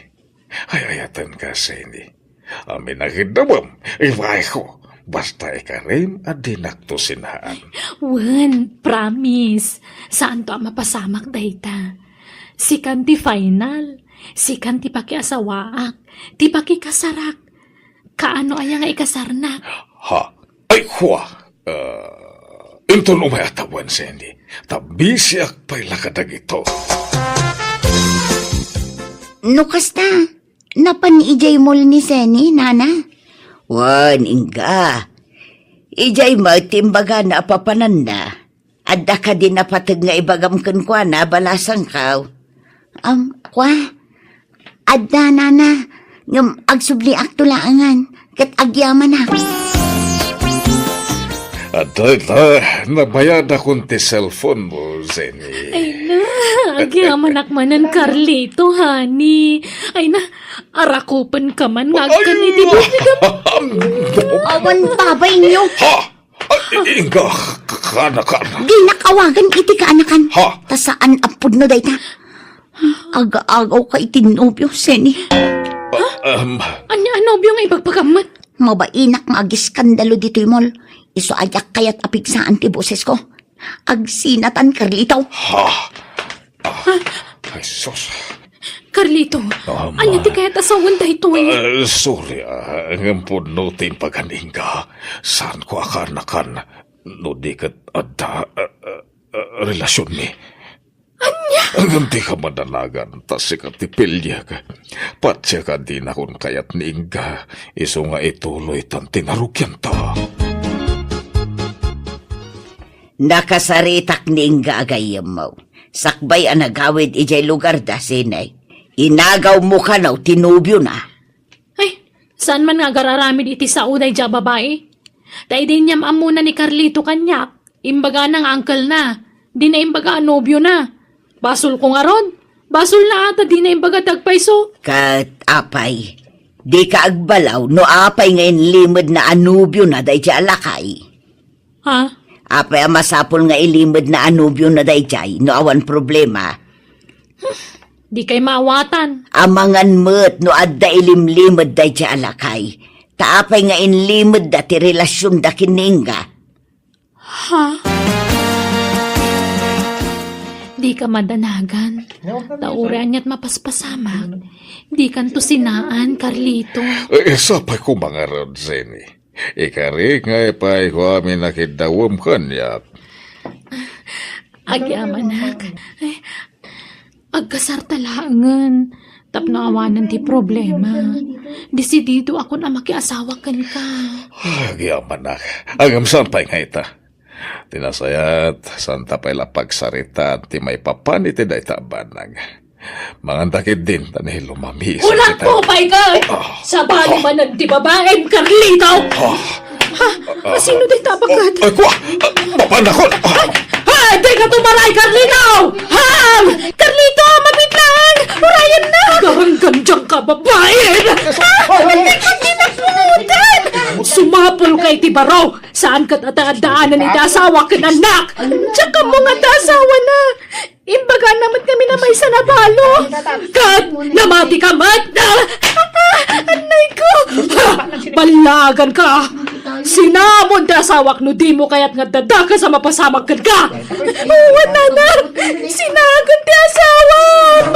Ay-ayatenka, Zeni. Amin a kiddawem, ibaeko. Basta ikarim a dinakto sinaan. Wen, promise. Saanto a mapasamak dayta. Sikan ti final. Sikan ti pakiasawaak. Ti pakikasarak. Kaano aya nga ikasarnak? Ha? Ay, kua! Ah, inton umay a tawen, Zeni. Ta bisiak pay la kadagito. No kasta, napan idiay mall ni Zeni, nana? Wen, ingga. Idiay met ti imbagana a papananna. Adda kadi napateg nga ibagam kenkuana, balasangkaw? Am, kua? Adda, nana, ngem agsubliakto laengen, ket agyamanak. Adda, adda, nabayadakon ti cellphone mo, Zeni. Ay na, agyamanak manen, Carlito, honey. Ay na, arakupenka man nga agkan iti busigam. Awan babainyo. Ha? Ay, ingga, kaanakan. Dinak awagan iti kaanakan. Ha? Ta saan a pudno dayta. Aga-agaw ka iti nobio, Zeni. Ah, um, Ania a nobio nga ibagbagammet? Mabainak nga agiskandalo ditoy mall. Isu a diak kayat a pigsaan ti bosesko. Agsinatan, Carlito. Ha? Ah, ay, sus. Carlito, ania ti kayat a sawen daytoy? Ah, sorry, ah, ngem pudno ti impagan, ingga. Saanko a kaanakan no di ket adda, ah, ah, ah, relasionmi. Ania? Ngem dika madanagan, ta sika ti piliek. Patiek a dinakon kayat ni ingga, isu nga ituloytan ti narugianta. Nakasaritak ni ingga a gayyemmo. Sakbay a nagawid idiay lugarda, Zeni, inagawmo kano ti nobiona. Ay, saan man nga agar-aramid iti sao daydiay a babai? Ta idi inyam-ammona ni Carlito kaniak, imbagana nga uncle-na, dina imbaga a nobiona. Basolko ngarud, basolna a ta dina imbaga ti agpayso. Ket apay, dika agbalaw no apay nga inlimedna a nobiona daydiay a lakay? Ha? Apay a masapul nga ilimedna a nobiona daydiay no awan problema? Dikay maawatan. Amangan met no adda ilimlimed daydiay a lakay. Ta apay nga inlimedda ti relasionda ken ni ingga? Ha? Dika madanagan. Ta uray aniat mapaspasamak, dikanto sinaan, Carlito. Eh, sapay ko mangarud, Zeni. Ikari nga ipay ko amin a kiddawem kaniak. Agyamanak. Ay, agkasarta laengen tapno awanen ti problema. Desididoakon a makiasawa kenka. Agyamanak. Ngem saan pay nga ita? Ti nasayaat, saanta pay la pagsaritaan ti maipapan iti dayta a banag. Manganda ketdin, ta ni lumamisa. Unak mo pay ka! Ah. Sabali manen ti babaem, Carlito! Ah. Ha? Ah. Sino dayta a baket? Ay, kua! Ah, mapanakon! Ah. Ha? Dika tumaray, Carlito! Ha? Carlito, mabitlang! Urayennak! Garanggan diay ka, babae! Ha? Dika tinaputan! Sumapulka iti baro! Saan ket a addaanen iti asawa ken annak? Diak ammo nga adda asawana. Imbagana met ngamin a maysa a balo. Ket namatika met. Ah, ah, annayko. Ha, ballaganka. Sinamon ti asawak no dimo kayat nga adda dakes a mapasamak kenka. Wen, nana, sinagen ti asawam.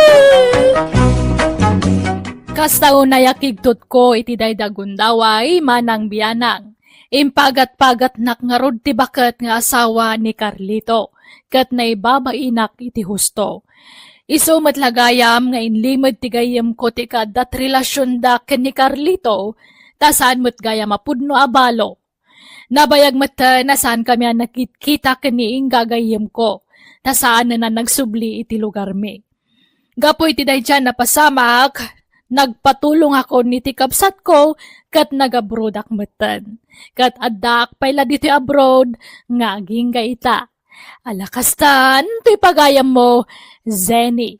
Kasta unay a kigtotko iti dayta a gundaway, manang bianang. Impagat-pagatnak ngarud ti baket nga asawa ni Carlito, ket naibabainak iti husto. Isu met la gayam nga inlimed ti gayyemko ti kaaddat relasionda ken ni Carlito, ta saan met gayam a pudno a balo. Nabayag metten a saankami a nagkitkita ken ni Inga a gayyemko, ta saanen a nagsubli iti lugarmi. Gapu iti daydiay a napasamak, nagpatulongakon iti kabsatko ket nagabrodak metten. Ket addaak pay la ditoy abroad nga agingga ita. Ala kastan toy pagayammo, Zenny.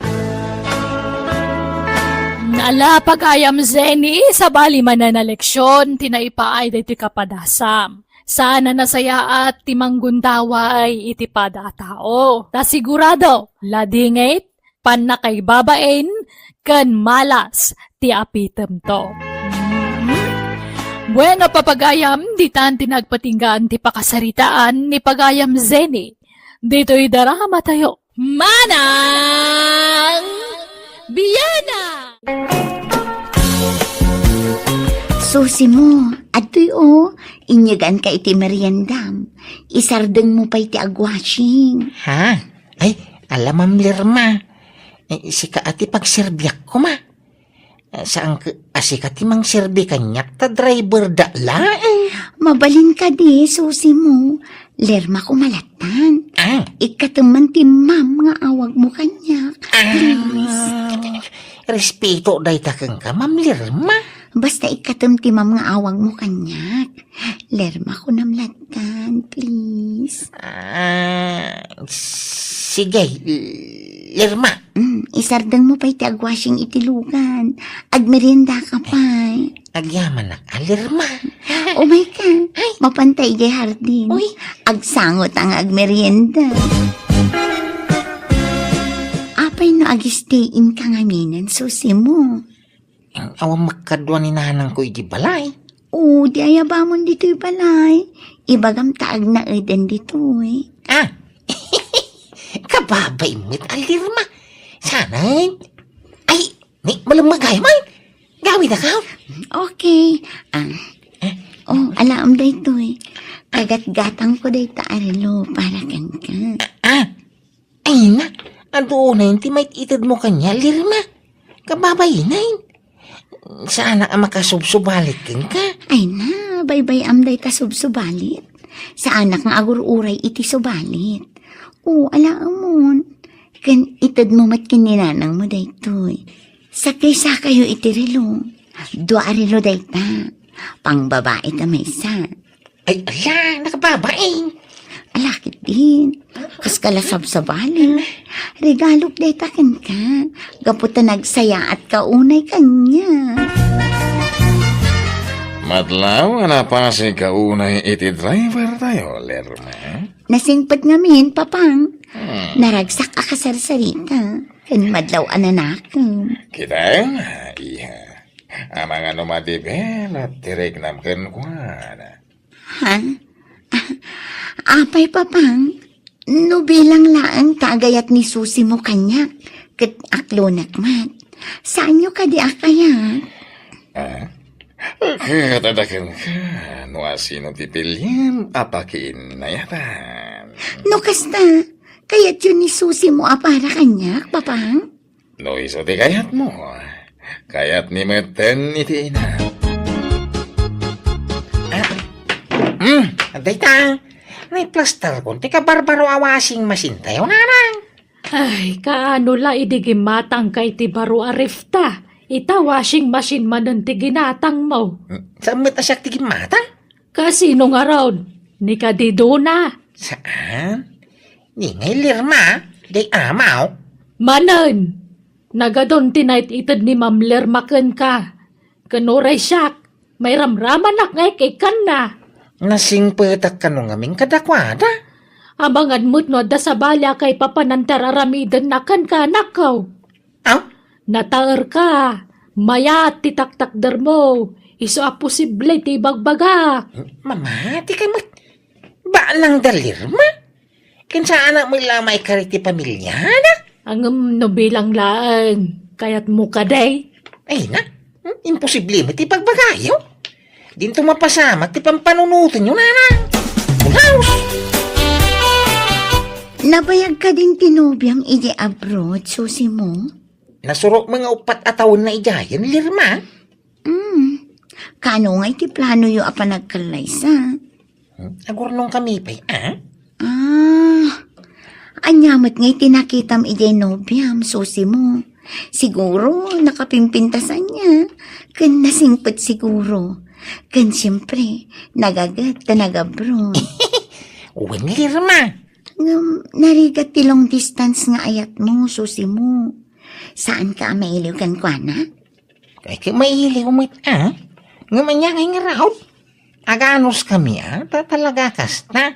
Ala, pagayam Zenny, sabali manen a leksion ti naipaay daytoy kapadasam. Saan a nasayaat ti manggundaway iti pada a tao. Ta sigurado, ladingit, pannakaibabain, ken malas ti apitemto. Mhm. Bueno, papagayam, ditan ti nagpatinggaan ti pakasaritaan ni pagayam Zenny. Ditoy daramatayo. Manang Biana! Susi mo, adtoy o, inyeganka iti meriendam. Isardeng mo pay ti agwashing. Ha? Ay, ala, Ma'am Lerma. Eh, sika a ti pagserbiak koma. Eh, saan ka, a sika ti mangserbi kaniak ta driver da laeng. Mabalin kadi, Susi mo. Lerma ko malatan. Ah. Ikkatem man ti ma'am nga awag mo kaniak. Ah. Please. Respeto dayta kenka, Ma'am Lerma. Basta ikkatem ti ma'am nga awag mo kaniak. Lerma ko namlatan, please. Ah, sige, Lerma. Mm, isardeng mo pay ti agwashing iti lugan. Agmerienda ka pay. Agyamanak a, Lerma. Umay ka. Ay. Mapanta idiay hardin. Uy. Agsango ta nga agmerienda. Apay no agistay-in ka ngaminen, Susi mo? Awan makadua ni nanangko iti balay. O, di ayabamon ditoy balay. Ibagam ta agnaeden ditoy. Ah! Kababay met a, Lerma. Saan? Ay, ni, malemmeg ay man. Gawid ako. Okay. Ah. Eh? Oh, alaem daytoy. Kagatgatang ko dayta a relo para kenka. Ah, ay na, adu unay ti maited mo kaniak, Lerma. Kababay na. Saanak a makasubsubalit kenka. Ay na, baybay-am dayta subsubalit. Saanak nga agur-uray iti subalit. O, alaemon. Ken ited mo met ken ni nanang mo daytoy. Sakay-sakayo iti relo. Dua a relo dayta. Pangbabai ta maysa. Ay, ala, nakababain. Ala, ketdin. Kas ka la sabsabali. Regalok dayta kenka. Gapu ta nagsayaat ka unay kaniak. Madlaw nga napasig ka unay iti driver tayo, Lerma. Nasingpet ngamin, Papang. Hmm. Naragsak a kasarsarita. Ken madlaw a nanakem. Kita, iha. Amangan no madibelat ti riknam kenkuana. Ha? Apay, Papang? No bilang laeng ta agayat ni Susi mo kaniak, ket aklonek met. Saanyo kadi a kayat? Ah? Ket adda kenka, no asino ti pilien a pakiinnayatan. No kasta, kayatyo ni Susi mo a para kaniak, Papang? No isu ti kayatmo, kayatmi metten iti ina. Ah, hmm, dayta, naiplastarkon ti kabarbaro a washing machine tayo, nanang. Ay, kaano la idi gimatangka iti baro a refta? Ita washing machine manen ti ginatangmo. Hmm, saan met a siak ti gimmatang? Kasino ngarud? Ni kadi Dona? Saan? Ni ngay Lerma, day amaw. Manen, nagadun ti naited ni Ma'am Lerma kenka. Ken uray siak, mairamramanak nga ikkanna. Nasingpetak kano ngamin kadakuada? Amangan met no adda sabali a kaipapanan ti ar-aramidenna kenka, anakko. Aw? Nataerka, mayat ti taktakdermo, isu a posible ti ibagbagak. Mamati ka met. Balang da Lerma. Ken saanak met la maikari ti pamiliana? Ngem no bilang laeng, kayatmo kadi? Ay na, hmm, imposible met ti ibagbagayo. Dinto mapasamak ti pampanunotenyo, nanang. Bulaos! Nabayag kadin ti nobiam idiay abroad, Susi mo? Nasurok met nga uppat a tawenna idiayen, Lerma. Hmm. Kaano nga iti planoyo a panagkallaysa? Hmm? Agurnong kami pay, ah? Ah. Ania met nga iti nakitam idiay nobiam, Susi mo? Siguro, nakapimpintas ania. Ken nasingpet siguro. Ken siempre, nagaget ta nagabroad. Wen, Lerma. Ngem, narigat ti long distance nga ayatmo, Susi mo. Saanka a mailiw kenkuana? Ay, ket mailiw met, a? Ngem ania ngay ngarud? Aganos kami, a? Ta talaga kasta.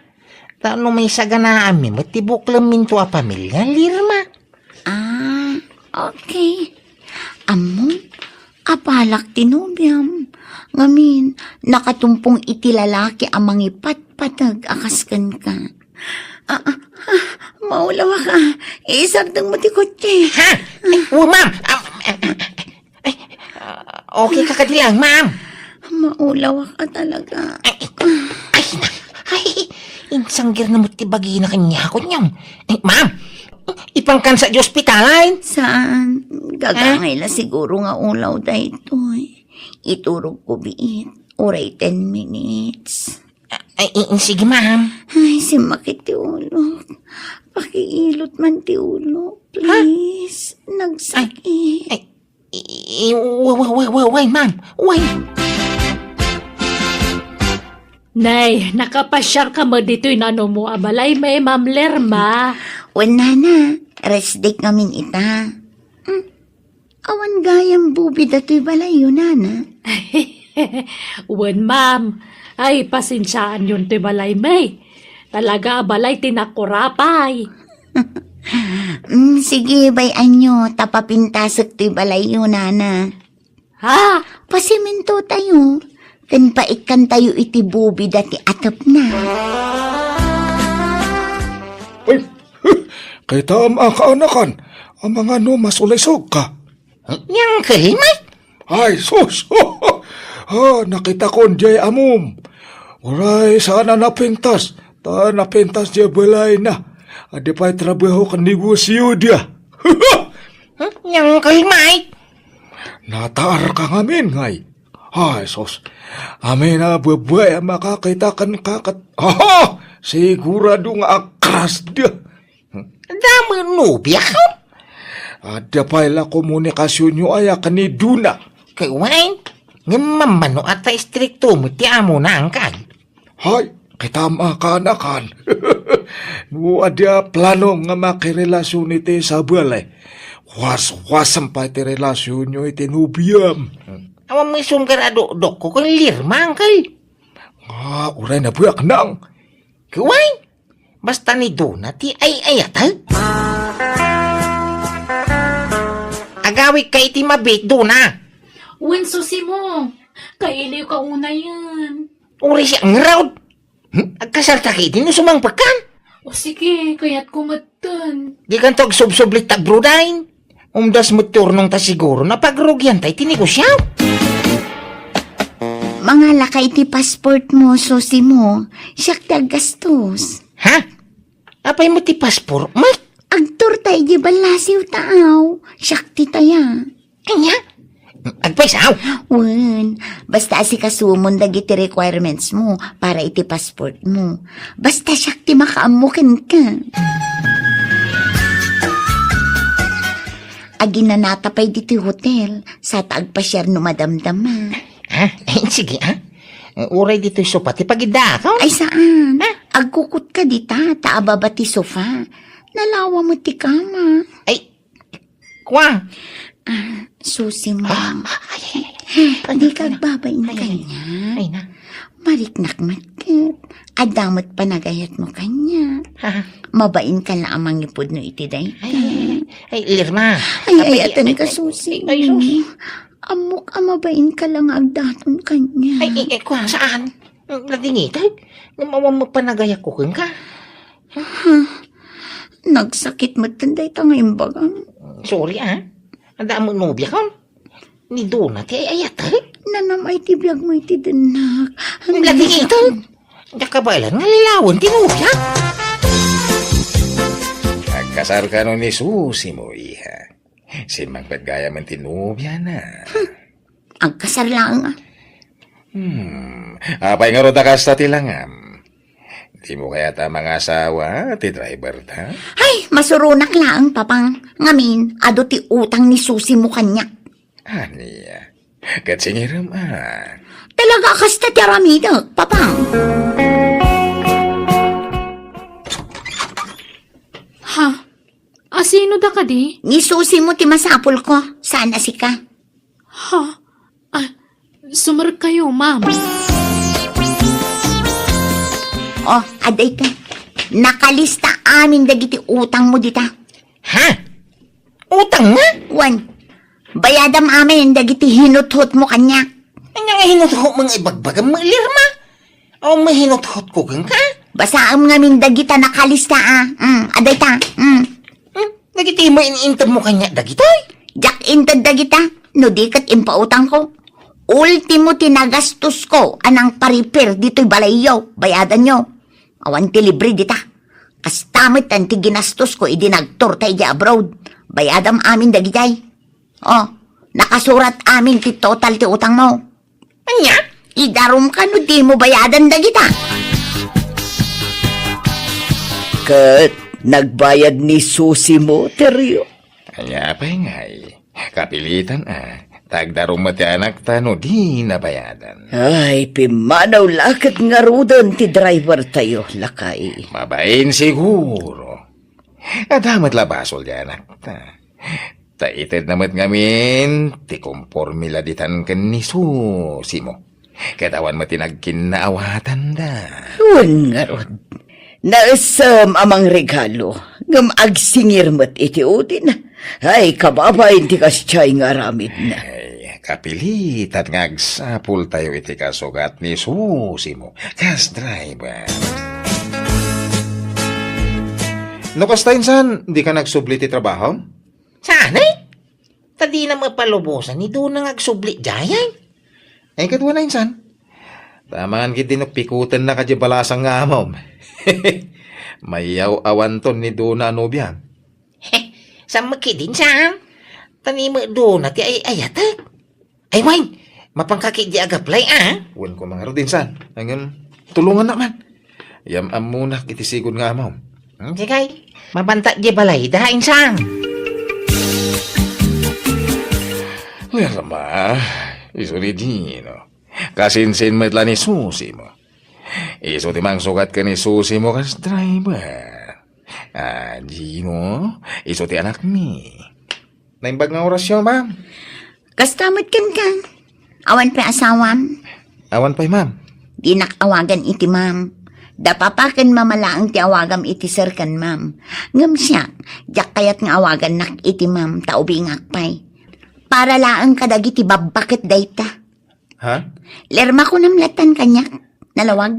Ta no maisaganaanmi met ti buklem minto a pamilia, Lirma. Ah, okay. Ammom, apalak ti nobiam. Ngamin, nakatumpong iti lalaki a mangipatpateg a kas kenka. Ah, ah, ah, maulawak a. Isardengmo ti kotse. Ha? Ay, oh, ma'am. Ah, ah, ah, ay, ah, okay ka kadi lang, ma'am? Maulawak a talaga. Ay, ay, ay, insanggir na mo ti bagina kaniak, kunyam. Ay, ma'am, ipankan sa di ospitalan? Saan? Gagangay la siguro nga ulaw daytoy. Iturog ko biit. Uray ten minutes. Ay, i-, i-, sige, ma'am. Ay, simmakit ti ulok. Pakiilot man ti ulok, please. Nagsakit. Ay, i-, i-, wa-, wa-, wa-, wa-, why, ma'am? Why? Nay, nakapasiar ka met ditoy nanumo a balay, may Ma'am Lerma. Wen, nana, rest day ngamin ita. Hmm. Awan gayam bubi datoy balayyo, nana. Wen, ma'am. Ay, pasensiaanyon toy balay, may. Talaga a balay ti nakurapay. Mm, sige, bay-anyo, ta papintasek toy balayyo, nana. Ha? Pasiminto tayo, ken paikkan tayo iti bubi dati atepna. Ay, kita am a kaanakan, a mangano masulisog ka. Ni Uncle Mike? Ay, sus! Ah, nakitakon diay amom. Uray, saan a napintas. Ta napintas diay balayna. Adi pay trabaho ken negosio dia. Hmm? Ni Uncle Mike? Nataar ka ngamin, ngay. Ay, sus. Amin a babai a makakita kenka ket, aha! Sigurado nga akas dia. Adda met nobiak? Adda pay la komunikasionyo aya ken ni Dona? Ket wen, ngem mammano a ta istrikto met ti amona, angkal. Hay, kitam a kaanakan. No adda plano nga makirelasion iti sabali, waswasem pay ti relasionyo iti nobiam. Awan met isumgar a dokdokko ken Lirma, angkal. Nga, uray na biak nang. Ket wen, basta ni Dona ti ay-ayatek. Agawidka iti mabiit, Dona. Wen, Susimo, kailiwka unayen. Uray siak ngarud. Hmm? Agkasarta ketdi no sumangpetkan? O sige, kayatko metten. Dikanto agsubsublit ta agrudain. Umdas met ti urnongta siguro, napagrugianta iti negosio. Mangalaka iti passport mo, Susimo. Siak ti aggastos. Ha? Apay met ti passport mo? Agturta idiay ballasiw ta aw. Siak ti taya. Ania? Agpayso? Wen, basta asikasumon dagiti requirements mo para iti passport mo. Basta siak ti makaammo kenka. Aginanata pay ditoy hotel, sa ta agpasiar no madamdama. Ah, eh, sige, ah. Uray ditoy sofa ti pagiddaakon. Ay, saan? Ah? Agkukutka dita, ta ababa ti sofa. Nalawa mo ti kama. Ay, Kwa? Ah, Susimo. Ah, ay, ay, ay, ay. Di ka agbabain kaniak? Ay, na. Mariknak met ket. Adda met panagayat mo kaniak. Ha? Mabain ka la a mangipudno iti dayta. Ay, ay, ay, ay, Lirma. Ay, ay, ay, ay, ay, Susimo. Ay, sus. Ammok a mabain ka la nga agdaton kaniak. Ay, ay, ay, kwa, saan? Nadingitek? Ngem awan met panagayatko kenka. Ha? Nagsakit met dayta nga imbagam. Sorry, ah. Adda met nobiakon? Ni Dona ti ay-ayatek? Nanam-ay ti biag mo iti dennak. Nadingitek? Diak kabaelan nga lawen ti nobiak. Agkasar kano ni Susimo, iha. Simmangpet gayam ti nobiana. Hmm. Agkasar laeng, ah. Hmm. Apay ngarud a kasta ti langam? Dimo kayat a mangasawa ti driver ta? Ay, masuronak laeng, Papang. Ngamin, adu ti utang ni Susimo kaniak. Ania? Ket singirem, a. Talaga a kasta ti aramidek, Papang. Ha? Asino da kadi? Ni Susimo ti masapulko, saan a sika. Ha? Sumarek kayo, ma'am. Oh, adda ita. Nakalista amin dagiti utangmo dita. Ha? Utang nga? Wen, bayadam amin dagiti hinuthotmo kaniak. Ania nga hinuthotmo nga ibagbagam, Lerma? Awan met hinuthotko kenka? Basaem ngamin dagita nakalista, a. Mm, adda ita. Mm. Hmm? Dagiti main-intedmo kaniak dagitoy? Diak inted dagita, no di ket impautangko. Ultimo ti nagastosko a nangpa-repair ditoy balayyo, bayadanyo. Awan ti libre dita. Kasta met ti ginastosko idi nagtourta idiay abroad, bayadam amin dagidiay. Oh, nakasurat amin ti total ti utangmo. Ania? Idarumka no dimo bayadan dagita. Ket nagbayad ni Susi mo, Terio? Ania pay ngay? Kapilitan a. Ta agdarum met ti anakta no di nabayadan. Ay, pimmanaw la ket ngaruden ti driver tayo, lakay. Mabain siguro. Adda met la basol ti anakta. Ta itedna met ngamin ti komporme la ditan ken ni Susi mo. Ket awan met ti nagkinnaawatanda. Wen ngarud, naessem a mangregalo, ngem agsingir met iti udina. Ay, kababain ti kasdiay nga aramidna. Ay, kapilitan nga agsapultayo iti kasugat ni Susi mo, kas driver. No kasta, insan, dika nagsubli ti trabaho? Saan, eh? Ta dina mapalubosan ni Dona nga agsubli diay, ay. Ay, ket wen a, insan. Ta amangan ketdi no pikutennak a diay balasang nga amom. Mayaw-awanton ni Dona a nobia. He, saan met ketdin, saan? Ta ni met Dona ti ay-ayatek. Ay, wen, mapanka ketdi agaplay, a? Wen koma ngarud, insan. Ngem, tulongannak man. Yam-ammonak iti sigud nga amom. Hmm, sige. Mabanta diay balayda, insan. Lerma, isu ni Gino. Kasinsin met la ni Susi mo. Isu ti mangsugat ken ni Susi mo kas driver. Ah, Gino, isu ti anakmi. Naimbag nga orasyo, ma'am. Kasta met kenka. Awan pay asawam? Awan pay, ma'am. Dinak awagan iti ma'am. Da papa ken mama laeng ti awagam iti sir ken ma'am. Ngem siak, diak kayat nga awagannak iti ma'am ta ubingak pay. Para laeng kadagiti babba ket dayta. Ha? Lerma kunam latan kaniak. Nalawag.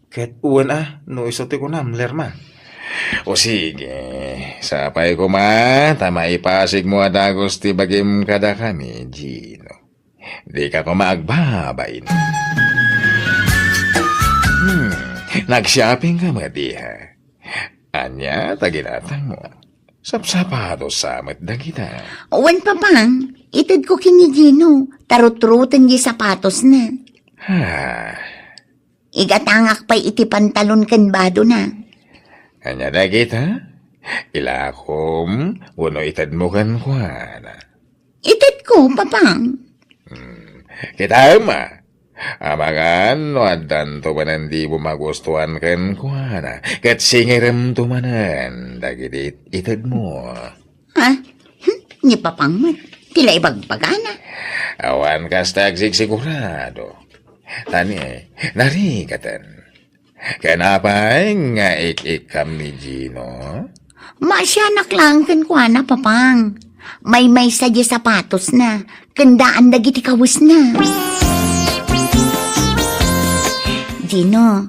Ket wen a, no isu ti kunam, Lerma. O sige, sapay koma, ta maipasigmo a dagus ti bagim kadakami, Gino. Dika koma agbabain. Hmm, nag-shopping ka met, iha? Ania ta ginatangmo? Sapsapatos sa met dagita. Wen, papa, itedko ken ni Gino, ta rutruten diay sapatosna. Ha? Igatangak pay iti pantalon ken badona. Ania dagita? Ilakom wenno itedmo kenkuana? Itedko, papa. Hmm. Kitaem a. Amangan no addanto manen dimo magustuan kenkuana, ket singiremto manen dagiti itedmo. Ha? Hmm? Ni Papang met, ti la ibagbagana. Awan kasta agsigsigurado. Tani, narigaten. Ken apay nga ik-ikkam ni Gino? Maasianak laeng kenkuana, Papang. Maymaysa diay sapatosna, ken daan dagiti kawesna. Gino,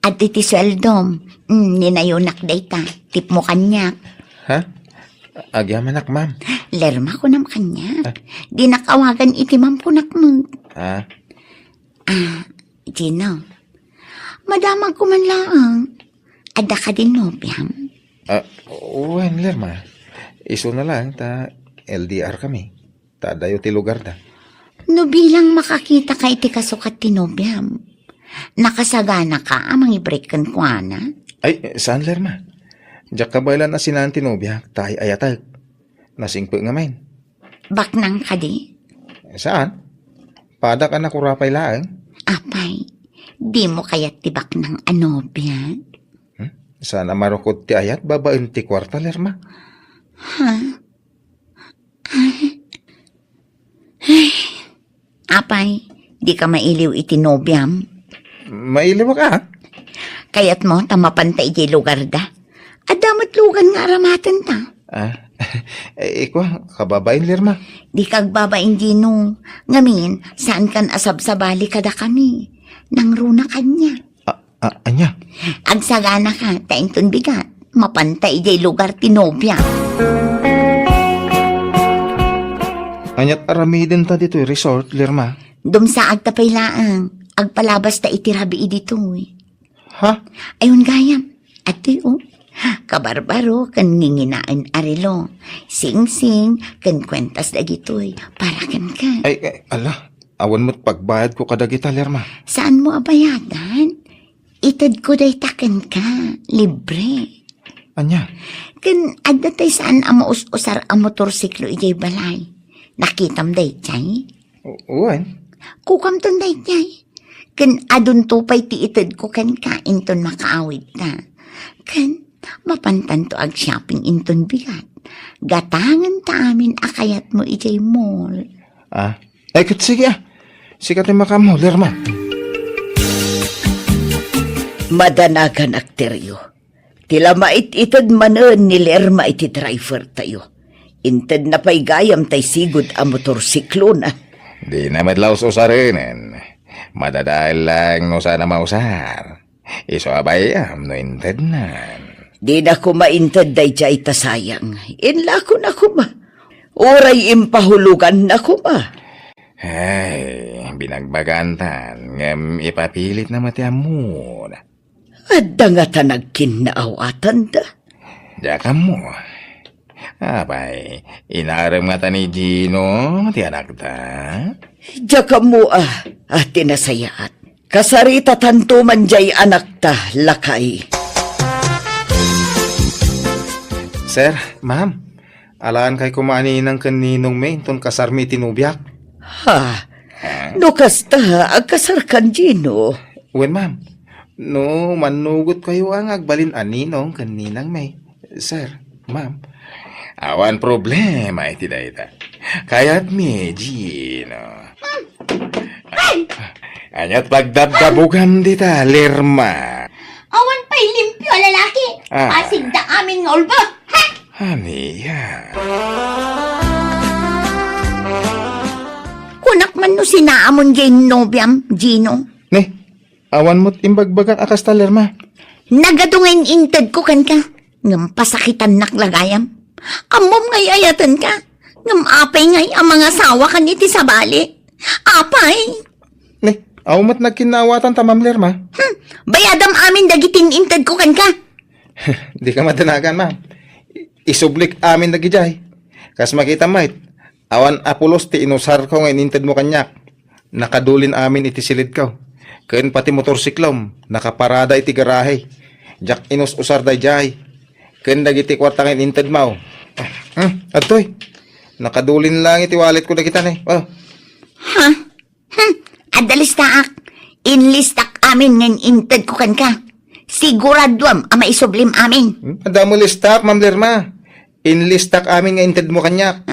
adtoy ti sueldom. Mm, ninayonak dayta. Tipmo kaniak. Ha? Agyamanak, ma'am. Lerma, kunam kaniak. Ah. Dinak awagan iti ma'am, kunak met. Ah. Ah, Gino. Madamagko man laeng. Adda kadin nobiam? Ah, wen, Lerma. Isuna laeng ta L D R kami. Ta adayo ti lugarda. No bilang makakitaka iti kasukat ti nobiam, nakasaganaka a mangibreak kenkuana? Ay, saan, Lerma. Diak kabaelan a sinaen ti nobiak ta ay-ayatek. Nasingpet ngamin. Baknang kadi? Saan? Padak a nakurapay laeng. Apay, dimo kayat ti baknang a nobia? Hmm? Saan a marukod ti ayat babaen ti kuarta, Lerma? Ha? Ay. Ay. Apay, Dika mailiw iti nobiam? Mailiwak a? Kayatmo ta mapanta idiay lugarda? Adda met lugan nga aramatenta. Ah, eh, ikua, kababain, Lerma. Dika agbabain, Gino. Ngamin, saankan a sabsabali kadakami. Nangruna kaniak. Ah, ah, ania? Agsaganaka, ta inton bigat, mapanta idiay lugar ti nobia. Aniat aramidenta ditoy resort, Lerma? Dumsaagta pay laeng. Agpalabasta iti rabii ditoy. Ha? Ayon gayam. Adtoy, o. Kabarbaro ken nginginaen a relo. Singsing ken kuentas dagitoy para kenka. Ay, ay, ala. Awan met pagbayadko kadagita, Lerma. Saanmo a bayadan? Itedko dayta kenka. Libre. Ania? Ken adda tay saan a maus-usar a motorsiklo idiay balay. Nakitam daydiay? U-, wen. Kukamton daydiay. Ken adunto pay ti itedko kenka inton makaawidta. Ken mapantanto ag-shopping inton bigat. Gatangenta amin a kayatmo idiay mall. Ah, ay, ket sige, ah. Sika ti makaammo, Lerma. Madanagan, Akterio. Ti la mait-ited manen ni Lerma iti driver tayo. Intedna pay gayam tay sigud a motorsiklona. Dina met la us-usarenen. Madadael laeng no saan a mausar. Isu a bay-am no intednan. Dina koma inted daydiay ta sayang. Inlakona koma. Uray impahuloganna koma. Ay, binagbagantan, ngem ipapilitna met ti ammona. Adda ngata nagkinnaawatanda? Diak ammo. Apay, inarem ngata ni Gino ti anakta? Diak ammo a, a ti nasayaat. Kasaritatanto man diay anakta, lakay. Sir, ma'am, alaankay koma a ninang ken ninongmi inton kasarmi iti nobiak. Ha? Ha? No kasta, agkasarkan, Gino? Wen, ma'am. No mannugotkayo a nga agbalin a ninong ken ninangmi, sir, ma'am, awan problema iti dayta. Kayatmi, Gino. Ay! Aniat pagdabdabugam dita, Lerma? Awan pay limpio a lalaki. Ah. Pasigda amin nga ulbod. Ha? Ania? Kunak man no sinaamon diay nobiam, Gino. Ne, awan met imbagbagak a kasta, Lerma. Nagadu nga in-intedko kenka, ngem pasakitannak la gayam. Ammom nga ay-ayatenka, ngem apay ngay a mangasawakan iti sabali? Apay? Ne, awan met nagkinnaawatanta, Ma'am Lerma. Hmm, bayadam amin dagiti in-intedko kenka. Dika madanagan, ma'am. Isublik amin dagidiay. Kas makitam met, awan a pulos ti inusarko nga inintedmo kaniak. Nakadulin amin iti silidko. Ken pati motorsiklom, nakaparada iti garahe. Diak inus-usar daydiay. Ken dagiti kuarta nga inintedmo. Hmm, adtoy. Nakadulin lang iti walletko dagita ne. Oh. Ha? Hmm, adda listaak. Inlistak amin nga in-intedko kenka. Siguraduam a maisublim amin. Hmm, adda mo listak, Ma'am Lerma. Inlistak amin nga intedmo kaniak.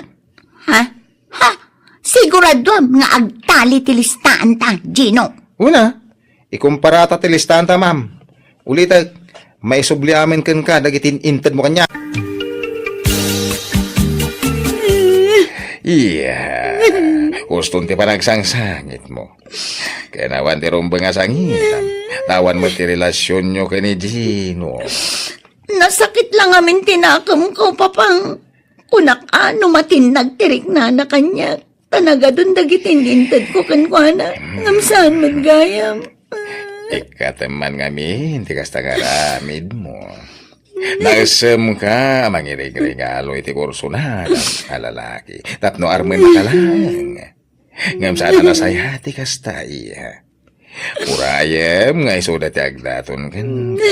Ha? Ha? Siguraduam nga agtali ti listaanta, Gino. Una, ikumparata ti listaanta, ma'am. Ulitek, maisubli amin kenka dagiti intedmo kaniak. Iya, uston ti panagsangsangitmo. Ken awan ti rumbeng a sangitam. Awan met ti relasionyo ken ni Gino. Nasakit lang amin ti nakemko, Papang. Kunak a no matinnag ti riknana kaniak, ta nagadun dagiti intedko kenkuana, ngem saan met gayam. Ikkatem man ngamin ti kasta nga aramidmo. Naissemka a mangirigregalo iti kursunada a lalaki tapno armenka laeng. Ngem saan a nasayaat ti kasta, iya. Urayem nga isuda ti agdaton kenka.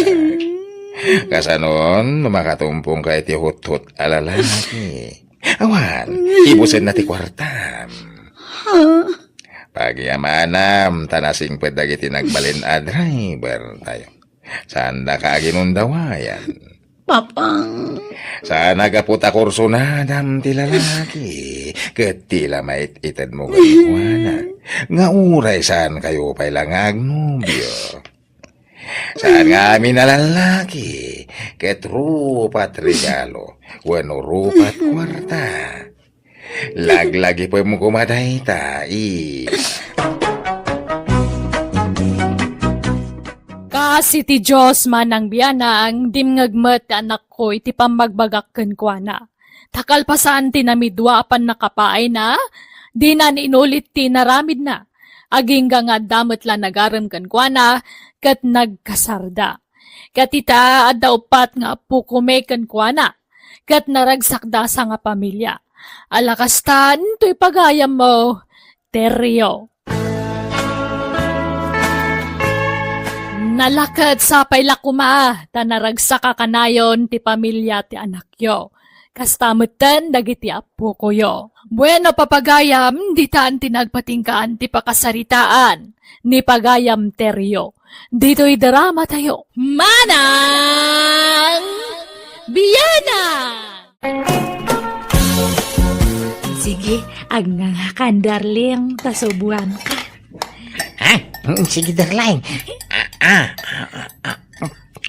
Kasanon, no makatumpongka iti huthot a lalaki. Awan, ibusenna ti kuartam. Ha? Pagyamanam, ta nasingpet dagiti nagbalin a driver tayo. Saandaka aginundawayan. Papang. Saan a gapu ta kursunadam ti lalaki, ket ti la mait-itedmo kenkuana, nga uray saan kayo pay la nga agnobio. Saan nga amin a lalaki, ket rupat regalo, wenno rupat kuarta. Laglagipem koma dayta, i. Kas iti Dios, Manang Bianang, dimngeg met ti anakko iti pammagbagak kenkuana. Ta kalpasan ti namidua a pannakapaayna, dinan inulit ti inaramidna. Agingga nga adda met la nagarem kenkuana, ket nagkasarda. Ket ita, adda uppat nga appokomi kenkuana, ket naragsakda a sangapamilia. A la kasta, intoy pagayammo, Terio. Nalaket sapay la koma ta naragsaka kanayon ti pamilia ti anakyo. Kasta metten dagiti appokoyo. Bueno, papagayam, ditan ti nagpatinggaan ti pakasaritaan ni Pagayam Terio. Ditoy drama tayo, Manang Bianang! Sige, agngangakan, darling, ta subuanka. Ha? Mm, sige, darling. Ah, ah, ah, ah.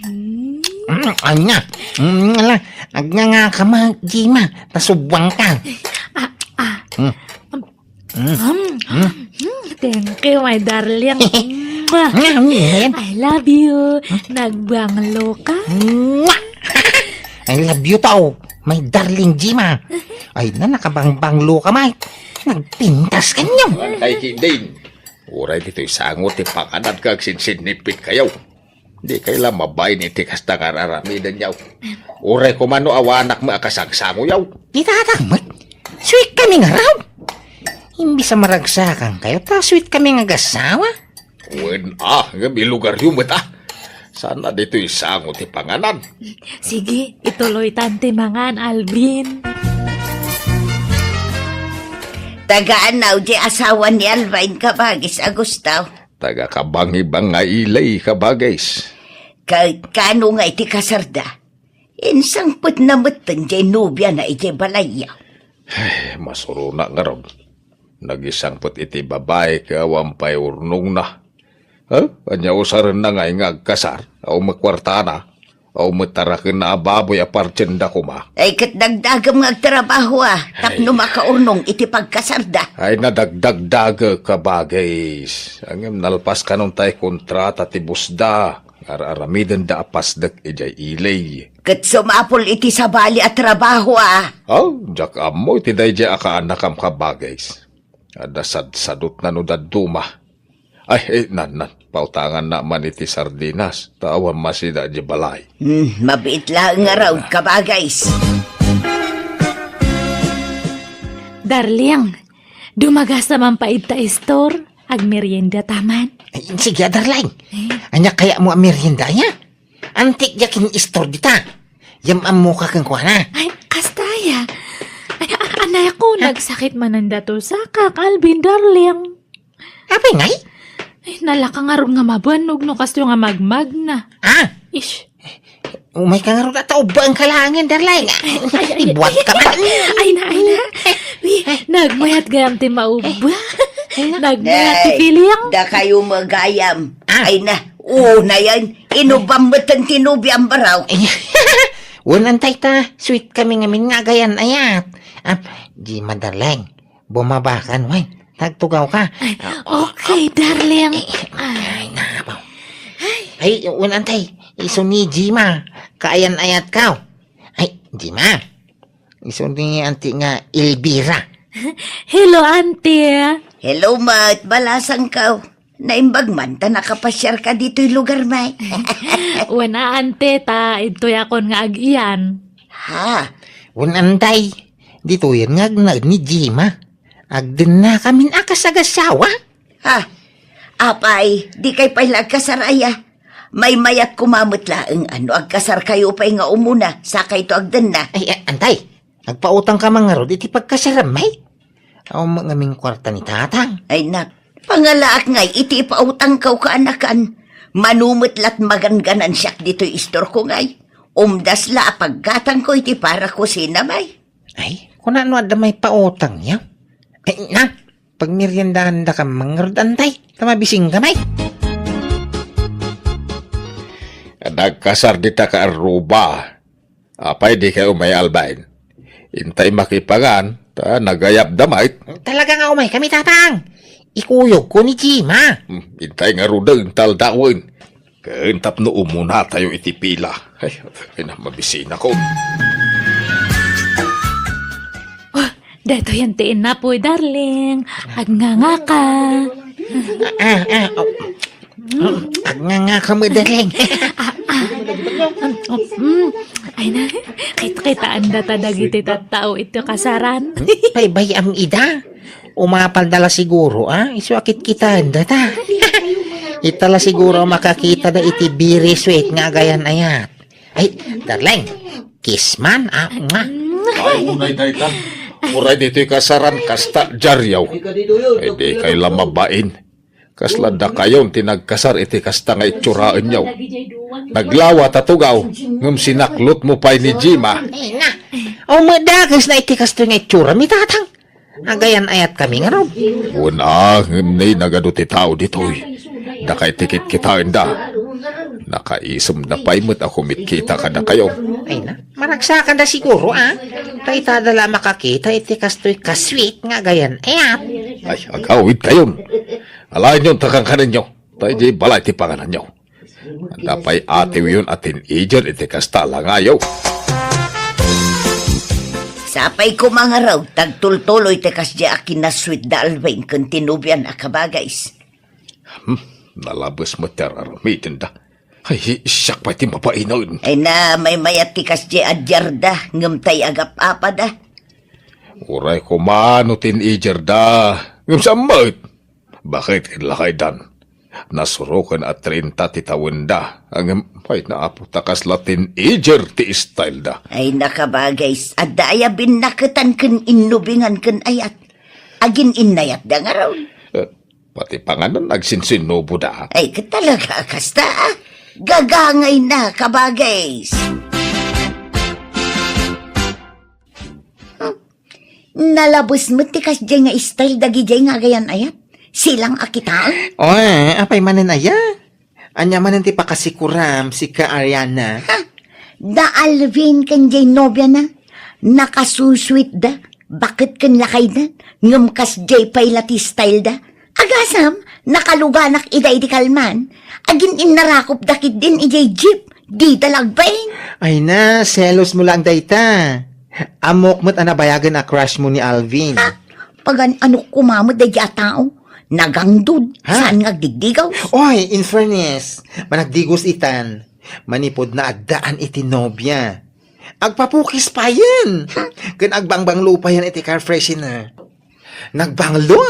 Mm. Mm, anya? Mm, ala, agngangakan, Jima, ta subuanka. Ah, ah. Mm. Mm. Mm. Mm. Mm. Thank you, my darling. Mwah. Nga, ano yan? I love you. Nagbanglo ka? Mwah! I love you too, my darling Jima. Ay na, nakabangbanglo ka, Mike. Nagpintas ka niyo. Ay, kidin. Uray ditoy sango ti panganan ka, agsinsinnipit kayo. Di kay la mabain iti kasta nga ar-aramidenyo. Uray koma no awanak met a kasangsangoyo. Di tatang met. Sweet kami nga raw. Imbis a maragsakan kayo, ta sweet kami nga agasawa. Wen a, ngem ilugaryo met a. Saan a ditoy sango ti panganan. Sige, ituloy tan ti mangan, Alvin. Tagaan-aw di asawa ni Alvin, kabagis a Gustaw. Taga Kabangibang nga Ilay, kabagis. Ka-, kaano nga iti kasarda? Insangpetna metten jay nobiana idiay balayyo. Ay, masurona ngarud. Nagisangpet iti babai ket awan pay urnongna. Ha? Ania usarenna ngay nga agkasar? Awan met kuartana? Awan met tarakenna a baboy a partienda koma? Ay, ket dagdagem nga agtrabaho a, tapno makaurnong iti pagkasarda. Ay, nadagdagdagek, kabagis. Ngem nalpas kanon tay kontrata ti busda. Ar-aramidenda a pasdek idiay Ilay. Ket sumapul iti sabali a trabaho a. Aw, diak ammo iti daydiay a kaanakam, kabagis. Adda sadsadutna no dadduma. Ay, eh, nan, nan, pautanganna man iti sardinas, ta awan masida idiay balay. Hmm, mabiit laeng ngarud, kabagis. Darling, dumagasta man pay ita istor, agmerienda ta man. Ay, sige, darling. Eh? Ania kayatmo a merienda, aya? Antik diak kin istor dita. Yam-ammoka kenkuana. Ay, kasta aya. Ay, a-, anayko, nagsakit manen da tosa, Kak Alvin, darling. Apay ngay? Ay, nalaka ngarud nga mabannog no kastoy nga magmagna. Ah? Ish. Umayka ngarud a ta ubbaenka laengen, darling. Ay, ay, ay, ibuatka man. Ay na, ay na. Wi, nagmayat gayam ti maubba. Ay na. Nagmayat ti feeling. Dakayo met gayam. Ah. Ay na. Oo, na yan. Inubam met ti nobiam, baraw. Wen, antay ta, sweet kami ngamin nga agayan-ayat. Ah, Jima, darling, bumabakan, wen. Tagtugawka. Ay, okay, darling. Ay, napaw. Ay, wen, antay, isu ni Jima, kaayan-ayatkaw. Ay, Jima. Isu ni anti nga Elvira. Hello, auntie. Hello, met. Balasangkaw. Naimbag man ta nakapasiarka ditoy lugar, may. Wen a, auntie, ta idtoyakon nga agiyan. Ha? Wen, antay, ditoyen nga agnaed ni Jima. Agdennakamin a kasagasawa. Ha? Apay, dikay pay la agkasar aya? Maymayat koma met laeng a no agkasarkayo pay nga umuna, sakayto agdenna. Ay, a-, antay, agpautangka man ngarud iti pagkasaram, may? Awan met ngamin kuarta ni tatang. Ay, nak, pangalaak ngay iti ipautangkaw kaanakan. Mano met lat magangganan siak ditoy istorko ngay. Umdas la a paggatangko iti para kusina, bay. Ay, kuna no adda may pautang niya? Ay, na, pagmeriendahan da ka mangrud antay, ta mabising ka, bay. Nagkasar dita ka arruba. Apay di kay umay, Alvin? Intay makipangan, ta nagayab da met. Talaga nga umay kami, Tatang. Ikuyog ko ni Jima. Hmm, intay nga rudeng, taldawen. Ken tapno umuna tayo iti pila. Ay, ay na, mabisina ko. Oh, daytoy yan ti inapoy, darling. Agngangaka. Ah, ah, ah, oh. Agngangaka mo, darling. Ah, ah. Mm. Ay na, kit-, kitaan data dagiti tattao iti kasaran. Paybay-am ida. Umapal da la siguro, ah? Isu a kitkitaen data. Ita la siguro makakita da iti very sweet nga agayan-ayat. Ay, darling, kiss man, ah, mwah. Ay, unay dayta. Uray ditoy kasaran, kasta diaryo. Ay, di kay la mabain. Kasla dakayon ti nagkasar iti kasta nga itsuraenyo. Naglawa ta tugaw, ngem sinaklot mo pay ni Jima. Ay, na. Aw, madakes na iti kastoy nga itsura, mi, Tatang. Agayan-ayat kami ngarud. Wen a, ngem nay nagadu ti tao ditoy. Dakay ti kitkitaenda. Nakaisem da pay met a kumitkita kadakayo. Ay na, maragsakan da siguro, ah. Ta ita da la makakita iti kastoy ka sweet nga agayan-ayat. Ay, agawid kayon. Alaenyon ta kankanenyo. Ta idiay balay ti pangananyo. Adda pay atiwyon a teenager iti kasta a langayo. Sapay koma ngarud, tagtultuloy ti kasdiay a kinasweet da Alvin ken ti nobiana, kabagays. Hmm, nalabes met ti ar-aramidenda. Ay, siak pay ti mabainen. Ay na, maymayat ti kasdiay a diarda, ngem tay agap-apada. Uray koma no teenager da, ngem saan met? Baket ket lakaydan. Nasuroken a treinta ti tawenda. Ngem, ay, naapo ta kasla teenager ti style da. Ay, nakabagay, adda aya binnaketan ken innubingan ken ayat. Agin-innayat da ngarud. Eh, pati panganan agsinsinubo da. Ay, ket talaga, kasta, ah. Gagangay na, kabagay. Hmm. Nalabes met ti kasdiay nga style dagidiay nga agayan-ayat. Silang a kitaen. Oy, apay manen aya? Ania manen ti pakasikuram, sika Ariana? Ha? Da Alvin ken jay nobiana. Nakasusweet da. Baket ken lakayda. Ngem kasdiay pay la ti style da. Agasam, nakaluganak ida idi kalman. Agin-innarakop da ketdin idiay jeep, dida la agbain. Ay na, selos mo lang dayta. Ammok met a nabayagen a crush mo ni Alvin. Ha? Pagan-anok koma met daydi a tao? Nagangdud, ha? Saan nga agdigdigaw? Oy, in fairness, managdigos itan. Manipud na addaan iti nobia. Agpapukis payen. Hmm. Ken agbangbanglo payen iti car freshener. Nagbanglo.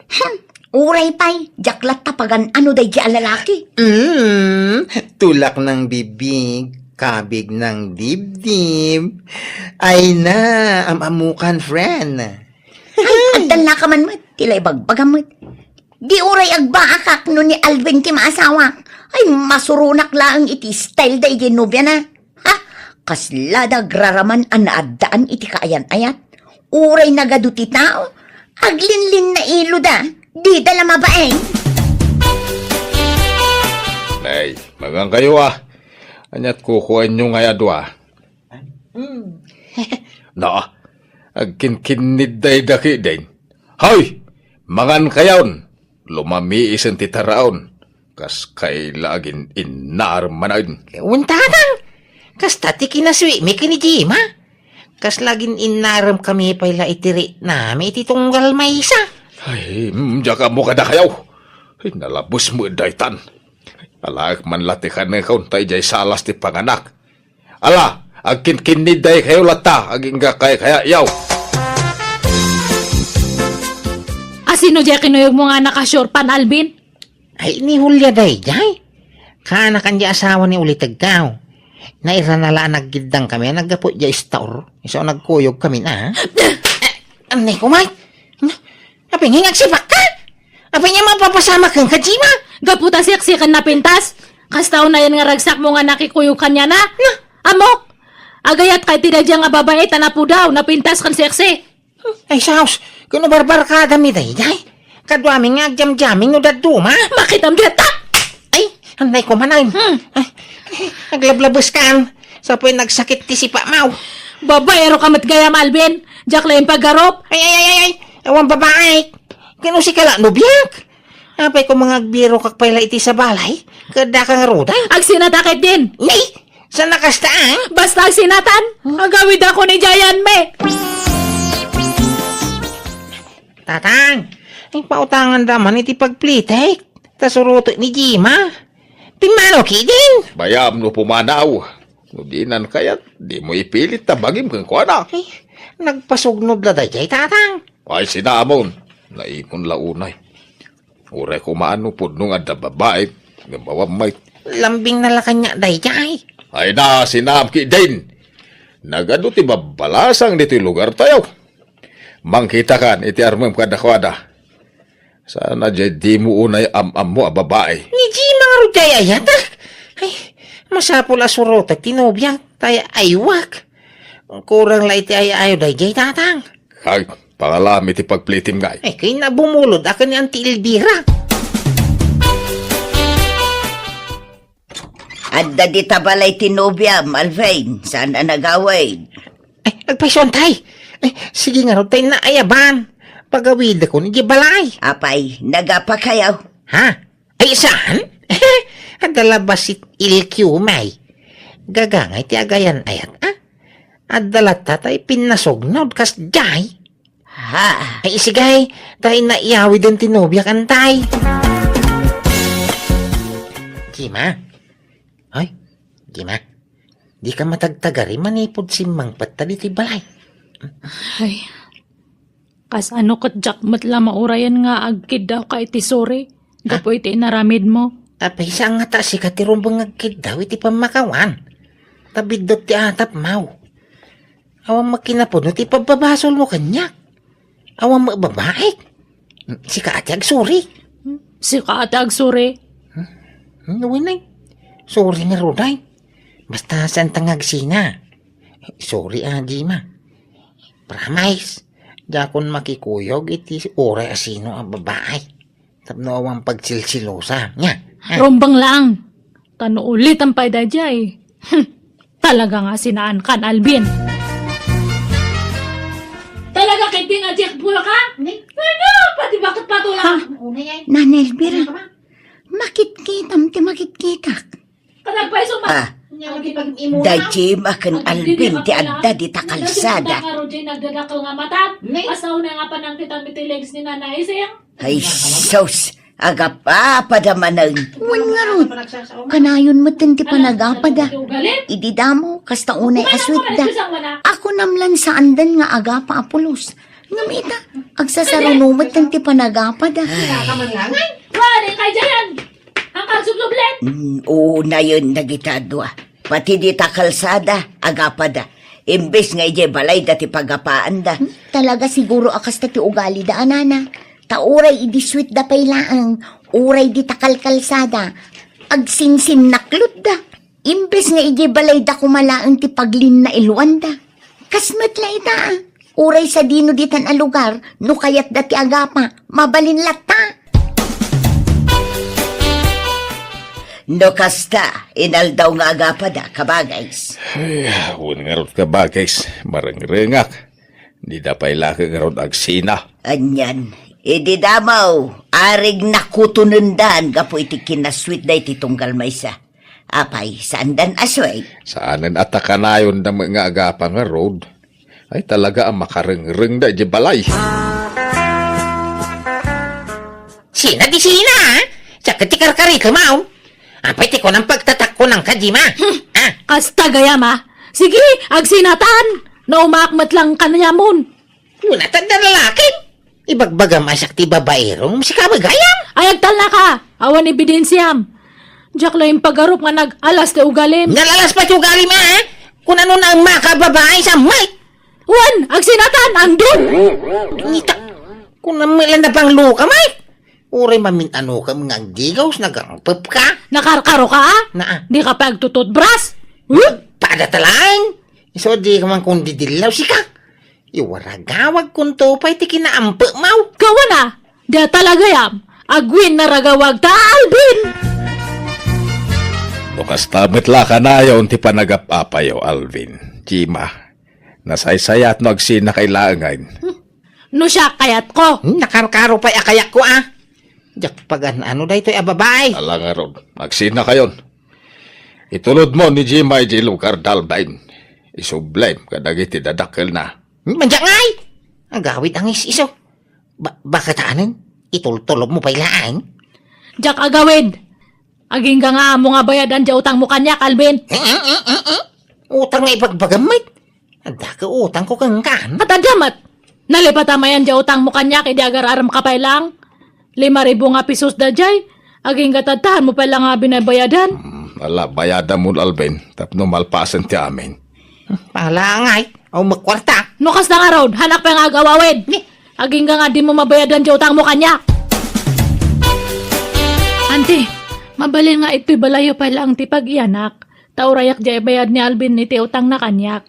Hmm. Uray pay, diak latta pagan-ano daydi a lalaki. Mm, tulak ng bibig, kabig ng dibdib. Ay na, am-amukan, friend. Ay, agdalna ka man met, ti la ibagbagam met. Di uray agbaakak no ni Alvin ti maasawak. Ay, masuronak laeng iti style da iti nobiana. Ha? Kasla da agraraman a naaddaan iti kaayan-ayat. Uray nagadu ti tao, aglinlinna ilo da. Dida la mabain. Nay, magankayo, ah. Aniat kukuenyo nga ay adua? Mm. Na, agkinkinnid dayda ketdin. Hoy! Mangan kayon! Lumamiisen ti taraon. Kas kaila agin-innarem manen. Wen, Tatang! Kasta ti kinasweet mi ken ni Jima. Kasla agin-innarem kami pay la iti riknami iti tunggal maysa. Ay, mm, diak ammo kadakayo. Ay, nalabes met daytan. Alaek man la ti kanekon ta idiay salas ti panganak. Ala, agkinkinnid daykayo latta, agingga kaykayayo. Asino diay kinuyogmo nga naka-short pants, Alvin? Ay, ni Julia daydiay. Kaanakan di asawa ni Ulitegkaw. Nairana la a naggiddang kami, naggapu di istaor. Isu a nagkuyog kami na. Anay ko, Mike. Apay nga agsipakka? Apay nga mapapasamak kenka, Jima? Gapu ta siksiken napintas. Kasta unayen nga ragsakmo nga nakikuyog kaniana. Na, Ammok! Agayat ka iti daydiay nga babai ta napudaw, napintas ken seksi. Ay, sus, ken no barbarkadami daydiay. Kaduami nga agjamming no dadduma. Makitam dita! Ay, anday ko manen. Hmm. Ay, aglablabes kan. Sa pay nagsakit ti sipamaw. Babaero ka met gayam, Alvin. Diak laeng pagarup. Ay, ay, ay, ay, ay. Awan babaik. Ken no sika la, nobiak. Apay ko nga agbirokak pay la iti sa balay? Ket daka ngaruden? Agsinatak ketdin. Nay! Saan a kasta, ah? Basta agsinatan, agawidakon idiay, me. Tatang, ay pautanganda man iti pagplitek. Ta surotek ni Jima. Pimmano ketdin? Bayam no pumanaw. No dinan kayat, dimo ipilit ta bagim kenkuana. Ay, nagpasugnod la daydiay, Tatang. Ay, sinamon. Naipon la unay. Uray kumaano pudno nga adda babai, ngem awan met. Lambing na la kaniak daydiay. Ay na, sinam ketdin. Nagadu ti babbalasang ditoy lugartayo. Mangkitakan iti armem kadakuada. Saan a diay dimo unay am-ammo a babai. Ni Jima ngarud diay ayatek. Ay, masapul a surotek ti nobiak, ta ay-aywak. Kurang la iti ay-ayo daydiay, Tatang. Ay, pangalami ti pagplitim ngay. Ay, kayna bumulod a ken ni Auntie Elvira. Adda dita balay ti nobiam, Alvin. Saan a nagawid? Ay, agpayso, Tay. Ay, sige ngarud, Tay, naayaban. Pagawidakon idiay balay. Apay, nagapakayo? Ha? Ay, saan? Adda la bassit ilkiw, may. Gagangay ti agayan-ayat, ah? Adda latta tay pinnasugnod kasdiay. Ha? Ay, isigay, tay naiyawiden ti nobiak, Tay. Jima? Hoy, Jima? Dika matagtagari manipud simmangpet ta ditoy balay. Ay, kasano ket diak met la maurayen nga agkiddawka iti suri gapu iti inaramidmo? Apay, saan ngata sika ti rumbeng nga agkiddaw iti pammakawan? Ta biddut ti atapmaw. Awan met kinapudno ti pabbabasolmo kaniak. Awan met babaik. Sika ti agsuri. Sika ti agsuri. Hmm, wen ay. Suri ngarud ay. Basta saanta nga agsina. Suri a, Jima. Promise, diakon makikuyog iti uray a sino a babai. Tapno awan pagsilsilosa. Nya? Ha? Rumbeng laeng. Ta no ulitem pay daydiay. Hmm. Talaga nga sinaankan, Alvin. Talaga ketdin a Jack Bull ka? Ni? Ano? Pati bakit patula? Ha? Una yan. Nana Elvira, ano ka ba? Makitkitam ti makitkitak. Kadagpay suma. Ah. Nya, di pag-imo na. Daydi maken Alvin ti adda dita kalsada. Nagdadakkel nga mata. Ni? Asaw na nga panangkitam iti legs ni Nana Ising. Ay, sus! Agapapada manen. Wen ngarud, kanayon metten ti panagapada. Idi damo, kasta unay a suitda. Akunam lan saanden nga agapa a pulos. Ngem ita, agsasaruno metten ti panagapada. Wari kay Jayan! Ang pagsubsublet! Mm, unayen dagita a dua. Pati dita kalsada, agapada. Imbes nga idiay balayda ti pagapaanda. Hmm, talaga siguro a kasta ti ugalida, a nana. Ta uray idi suitda pay laeng, uray dita kalkalsada, agsinsinnaklutda. Imbes nga idiay balayda koma laeng ti paglinnailwanda. Kas met la ita, ah. Uray sadino ditan a lugar, no kayatda ti agapa, mabalin latta. No kasta, inaldaw nga agapada, kabagays. Ay, wen ngarud, kabagays, marengrengak. Dida pay la ket ngarud agsina. Anian, idi damo, arig nakutonendan gapu iti kinasuitda iti tunggal maysa. Apay, saandan a suit? Saanen a ta kanayonda met nga agapa ngarud. Ay, talaga a makarengrengda idiay balay. Sina ti sina, ah? Siak ti karkarikemaw. Apay ti kunam pagtatakko nang kadima? Hmm. Ah. Kasta gayam, ah. Sige, agsinatan. Naumaak met lang kanayamon. Wala tanda lalakin. Ibagbagam a siak ti babaero, sika met gayam. Ay, agtalna ka. Awan ebidensiam. Diak laeng pagarup nga nag-alas ti ugalim. Nalalas pa ti ugalim, ah? Kun ano na ang makababae sa mic. Wen, agsinatan, andun! Ngita, kun ano lang na pang luka, mic. Uray mamin-ano ka nga agdigaw, nagarangpep ka. Nakarkaro ka, ah? Naa. Di ka pa agtututbras? Huh? Adda talaeng? Isu a dika man kundidillaw, sika. Iwaragawagkonto pay ti kinaampekmo. Kawana, dia talagayam, agwin naragawag ta Alvin! No kasta met la kanayon ti panagap-apayo, Alvin, Jima, nasaysayaat no agsinakayo laengen. No siak kayatko. Hmm, nakarkaro pay a kayatko, a. Diak pagan-ano daytoy a babai. Ala ngarud, agsinakayon. Itulodmo ni Jima idiay lugar da Alvin. Isublem kadagiti dadakkelna. Hmm, madiak ngay! Agawid a ngis-isu. Ba-, baketanen? Itultulodmo pay laeng? Diak agawid. Agingga nga ammo nga bayadan dia utangmo kaniak, Alvin. Eh, eh, eh, eh, eh. Utang nga ibagbagam met. Adda ka utangko kenka. Ket adda met. Nalipatan mayen dia utangmo kaniak idi agar-aramka pay laeng. Lima ribu nga pesos daydiay. Agingga tattaanmo pay laeng nga binabayadan. Hmm, ala, bayadamon, Alvin, tapno malpasen ti amin. Pala ngay, awan met kuarta. No kasta ngarud, hanak pay nga agawawid. Ni? Agingga nga dimo mabayadan ti utangmo kaniak. Anti, mabalin nga itoy balayyo pay laeng ti pag-iyanak, ta urayak dia ibayad ni Alvin iti utangna kaniak.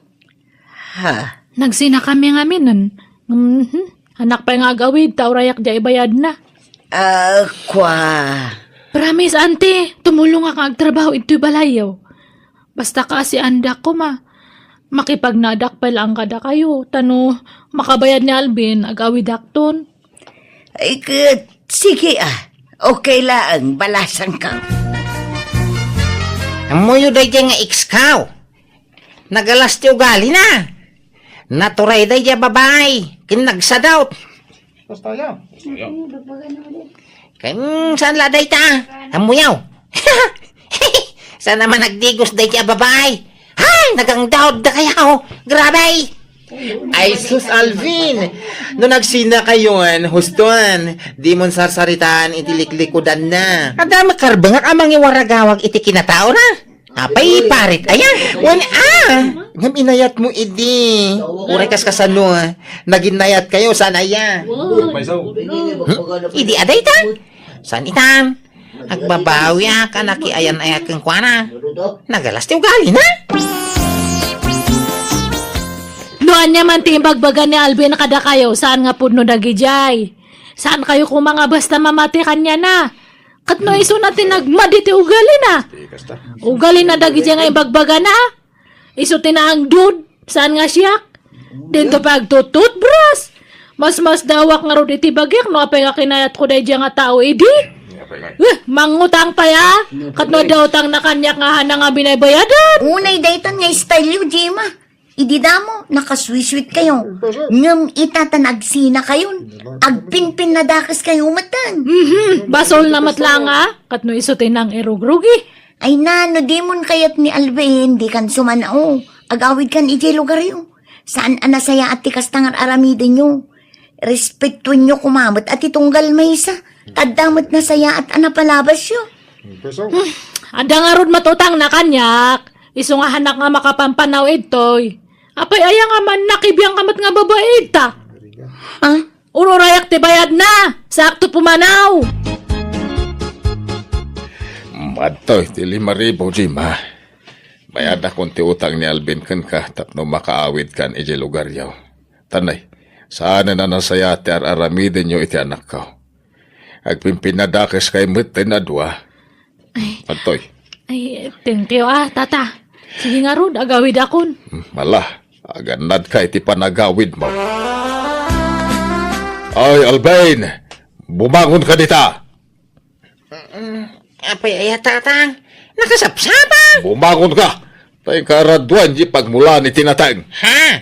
Ha? Nagsinakami ngaminen. Mhm. Hanak pay nga agawid, ta urayak dia ibayadna. Ah, kua. Promise, anti, tumulongak nga agtrabaho itoy balayyo. Basta kaasiandak koma, makipagnadak pay laeng kadakayo, ta no makabayad ni Alvin, agawidakton. Ay, ket, sige, ah. Okay laeng, balasangko. Ammoyo daydiay nga ex-ko. Nagalas ti ugalina. Naturay daydiay a babai, ken nagsadot. Basta yan. Ken saan la dayta? Ammoyo. Saan a man agdigos daydiay a babai? Hay, nagangdaud dakayo. Grabe! Ay, sus, Alvin! No nagsinakayon, huston, dimon sarsaritaan iti liklikudanna. Adda makarbengak a mangiwaragawag iti kinataona. Apay, parit, aya? Wen, a! Ngem inayatmo idi. Uray kas kasano, naginnayatkayo, saan aya? Hmm? Idi a dayta? Saan itan? Agbabawiak a nakiayan-ayat kenkuana. Nagalas ti ugalina. No ania man ti imbagbaga ni Alvin kadakayo, saan nga pudno dagidiay. Saankayo koma nga basta mamati kaniana. Ket no isuna ti nagmadi ti ugalina. Ugalina dagidiay nga imbagbagana. Isu ti naangdud, saan nga siak? Dinto pay agtututbras. Masmasdawak ngarud iti bagik no apay nga kinayatko daydiay nga tao idi. Eh, mangutang pay a. Ket no adda utangna kaniak nga hanak nga binaybayadan. Unay daytan nga style yo, Gemma. Idi damo, nakasweet-sweetkayo. Ngem ita ta nagsinakayon, agpinpinnadakeskayo metten. Mhm, basolna met la nga, ket no isu ti nangirugrugi. Ay na, no dimon kayat ni Alvin, dikan sumanao. Agawidkan idiay lugaryo. Saan a nasayaat ti kasta nga ar-aramidenyo. Respetuenyo koma met a ti tunggal maysa. Ta adda met nasayaat a napalabasyo. Hmm, adda ngarud met utangna kaniak. Isu nga hanak nga makapampanaw idtoy. Apay aya nga man nakibiangka met nga babai idta? Ha? Ururayak ti bayadna. Sakto pumanaw. Madtoy ti lima ribu, Gemma. Bayadakon ti utang ni Alvin kenka tapno makaawidkan idiay lugaryo. Tanay, saanen a nasayaat ti ar-aramidenyo iti anakko. Agpinpinnadakeskayo metten a dua. Ay. Adtoy. Ay, thank you, ah, tata. Sige ngarud, agawidakon. Hmm, ala, agannadka iti panagawidmo. Ay, Alvin! Bumangonka dita! Mm, apay aya, Tatang? Nakasapsapa? Bumangonka! Ta inka araduan diay pagmulaan iti nateng. Ha?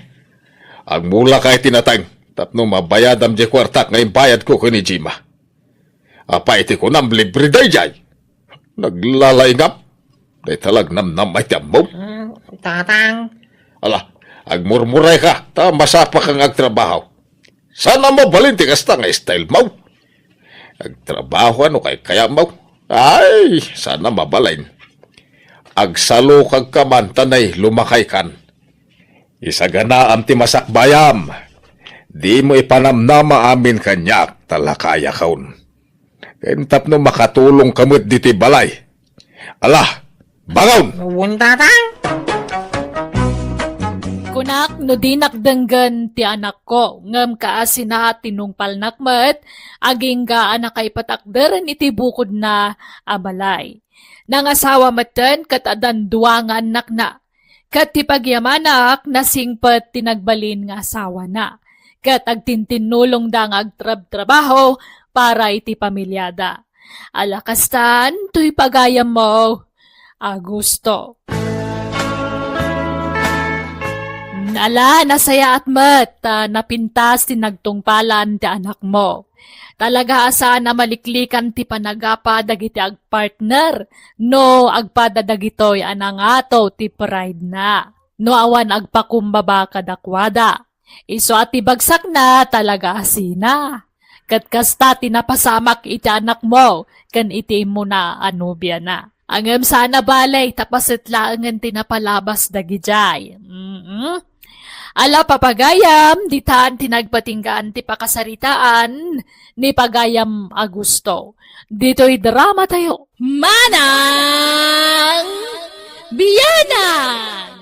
Agmulaka iti nateng tapno mabayadam diay kuartak nga imbayadko ken ni Gemma. Apay ti kunam, libre daydiay? Naglalaingam. Dayta la agnamnama iti ammom. Mm, Tatang. Ala, agmurmurayka, ta masapaka nga agtrabaho. Saan a mabalin ti kasta nga style mo? Agtrabaho no kaykayatmo. Ay, saan a mabalin. Agsalukagka man, tanay, lumakaykan. Isaganaam ti masakbayam. Dimo ipanamnama amin kaniak, ta lakayakon. Ken tapno makatulongka met ditoy balay. Ala, bangon! Wen, Tatang. Kunak no dinak denggen ti anakko, ngem kaasina tinungpalnak met, agingga a nakaipatakderen iti bukodna a balay. Nangasawa metten ket addan dua nga annakna. Ket ti pagyamanak, nasingpet ti nagbalin nga asawana. Ket agtintinnulongda nga agtrabtrabaho para iti pamiliada. Ala kastan, toy pagayammo, Augusto. Ala, nasayaat met, ta napintas ti nagtungpalan ti anakmo. Talaga a saan a maliklikan ti panagapa dagiti agpartner no agpada dagitoy a nangato ti pride na. No awan agpakumbaba kadakuada. Isu a ti bagsakna talaga a sina. Ket kasta ti napasamak iti anakmo ken iti immuna a nobiana. Ngem saan a bale, ta paset laengen ti napalabas dagidiay. Mm-mm. Ala, papagayam, ditan ti nagpatinggaan ti pakasaritaan ni Pagayam Augusto. Ditoy drama tayo. Manang Biyanan!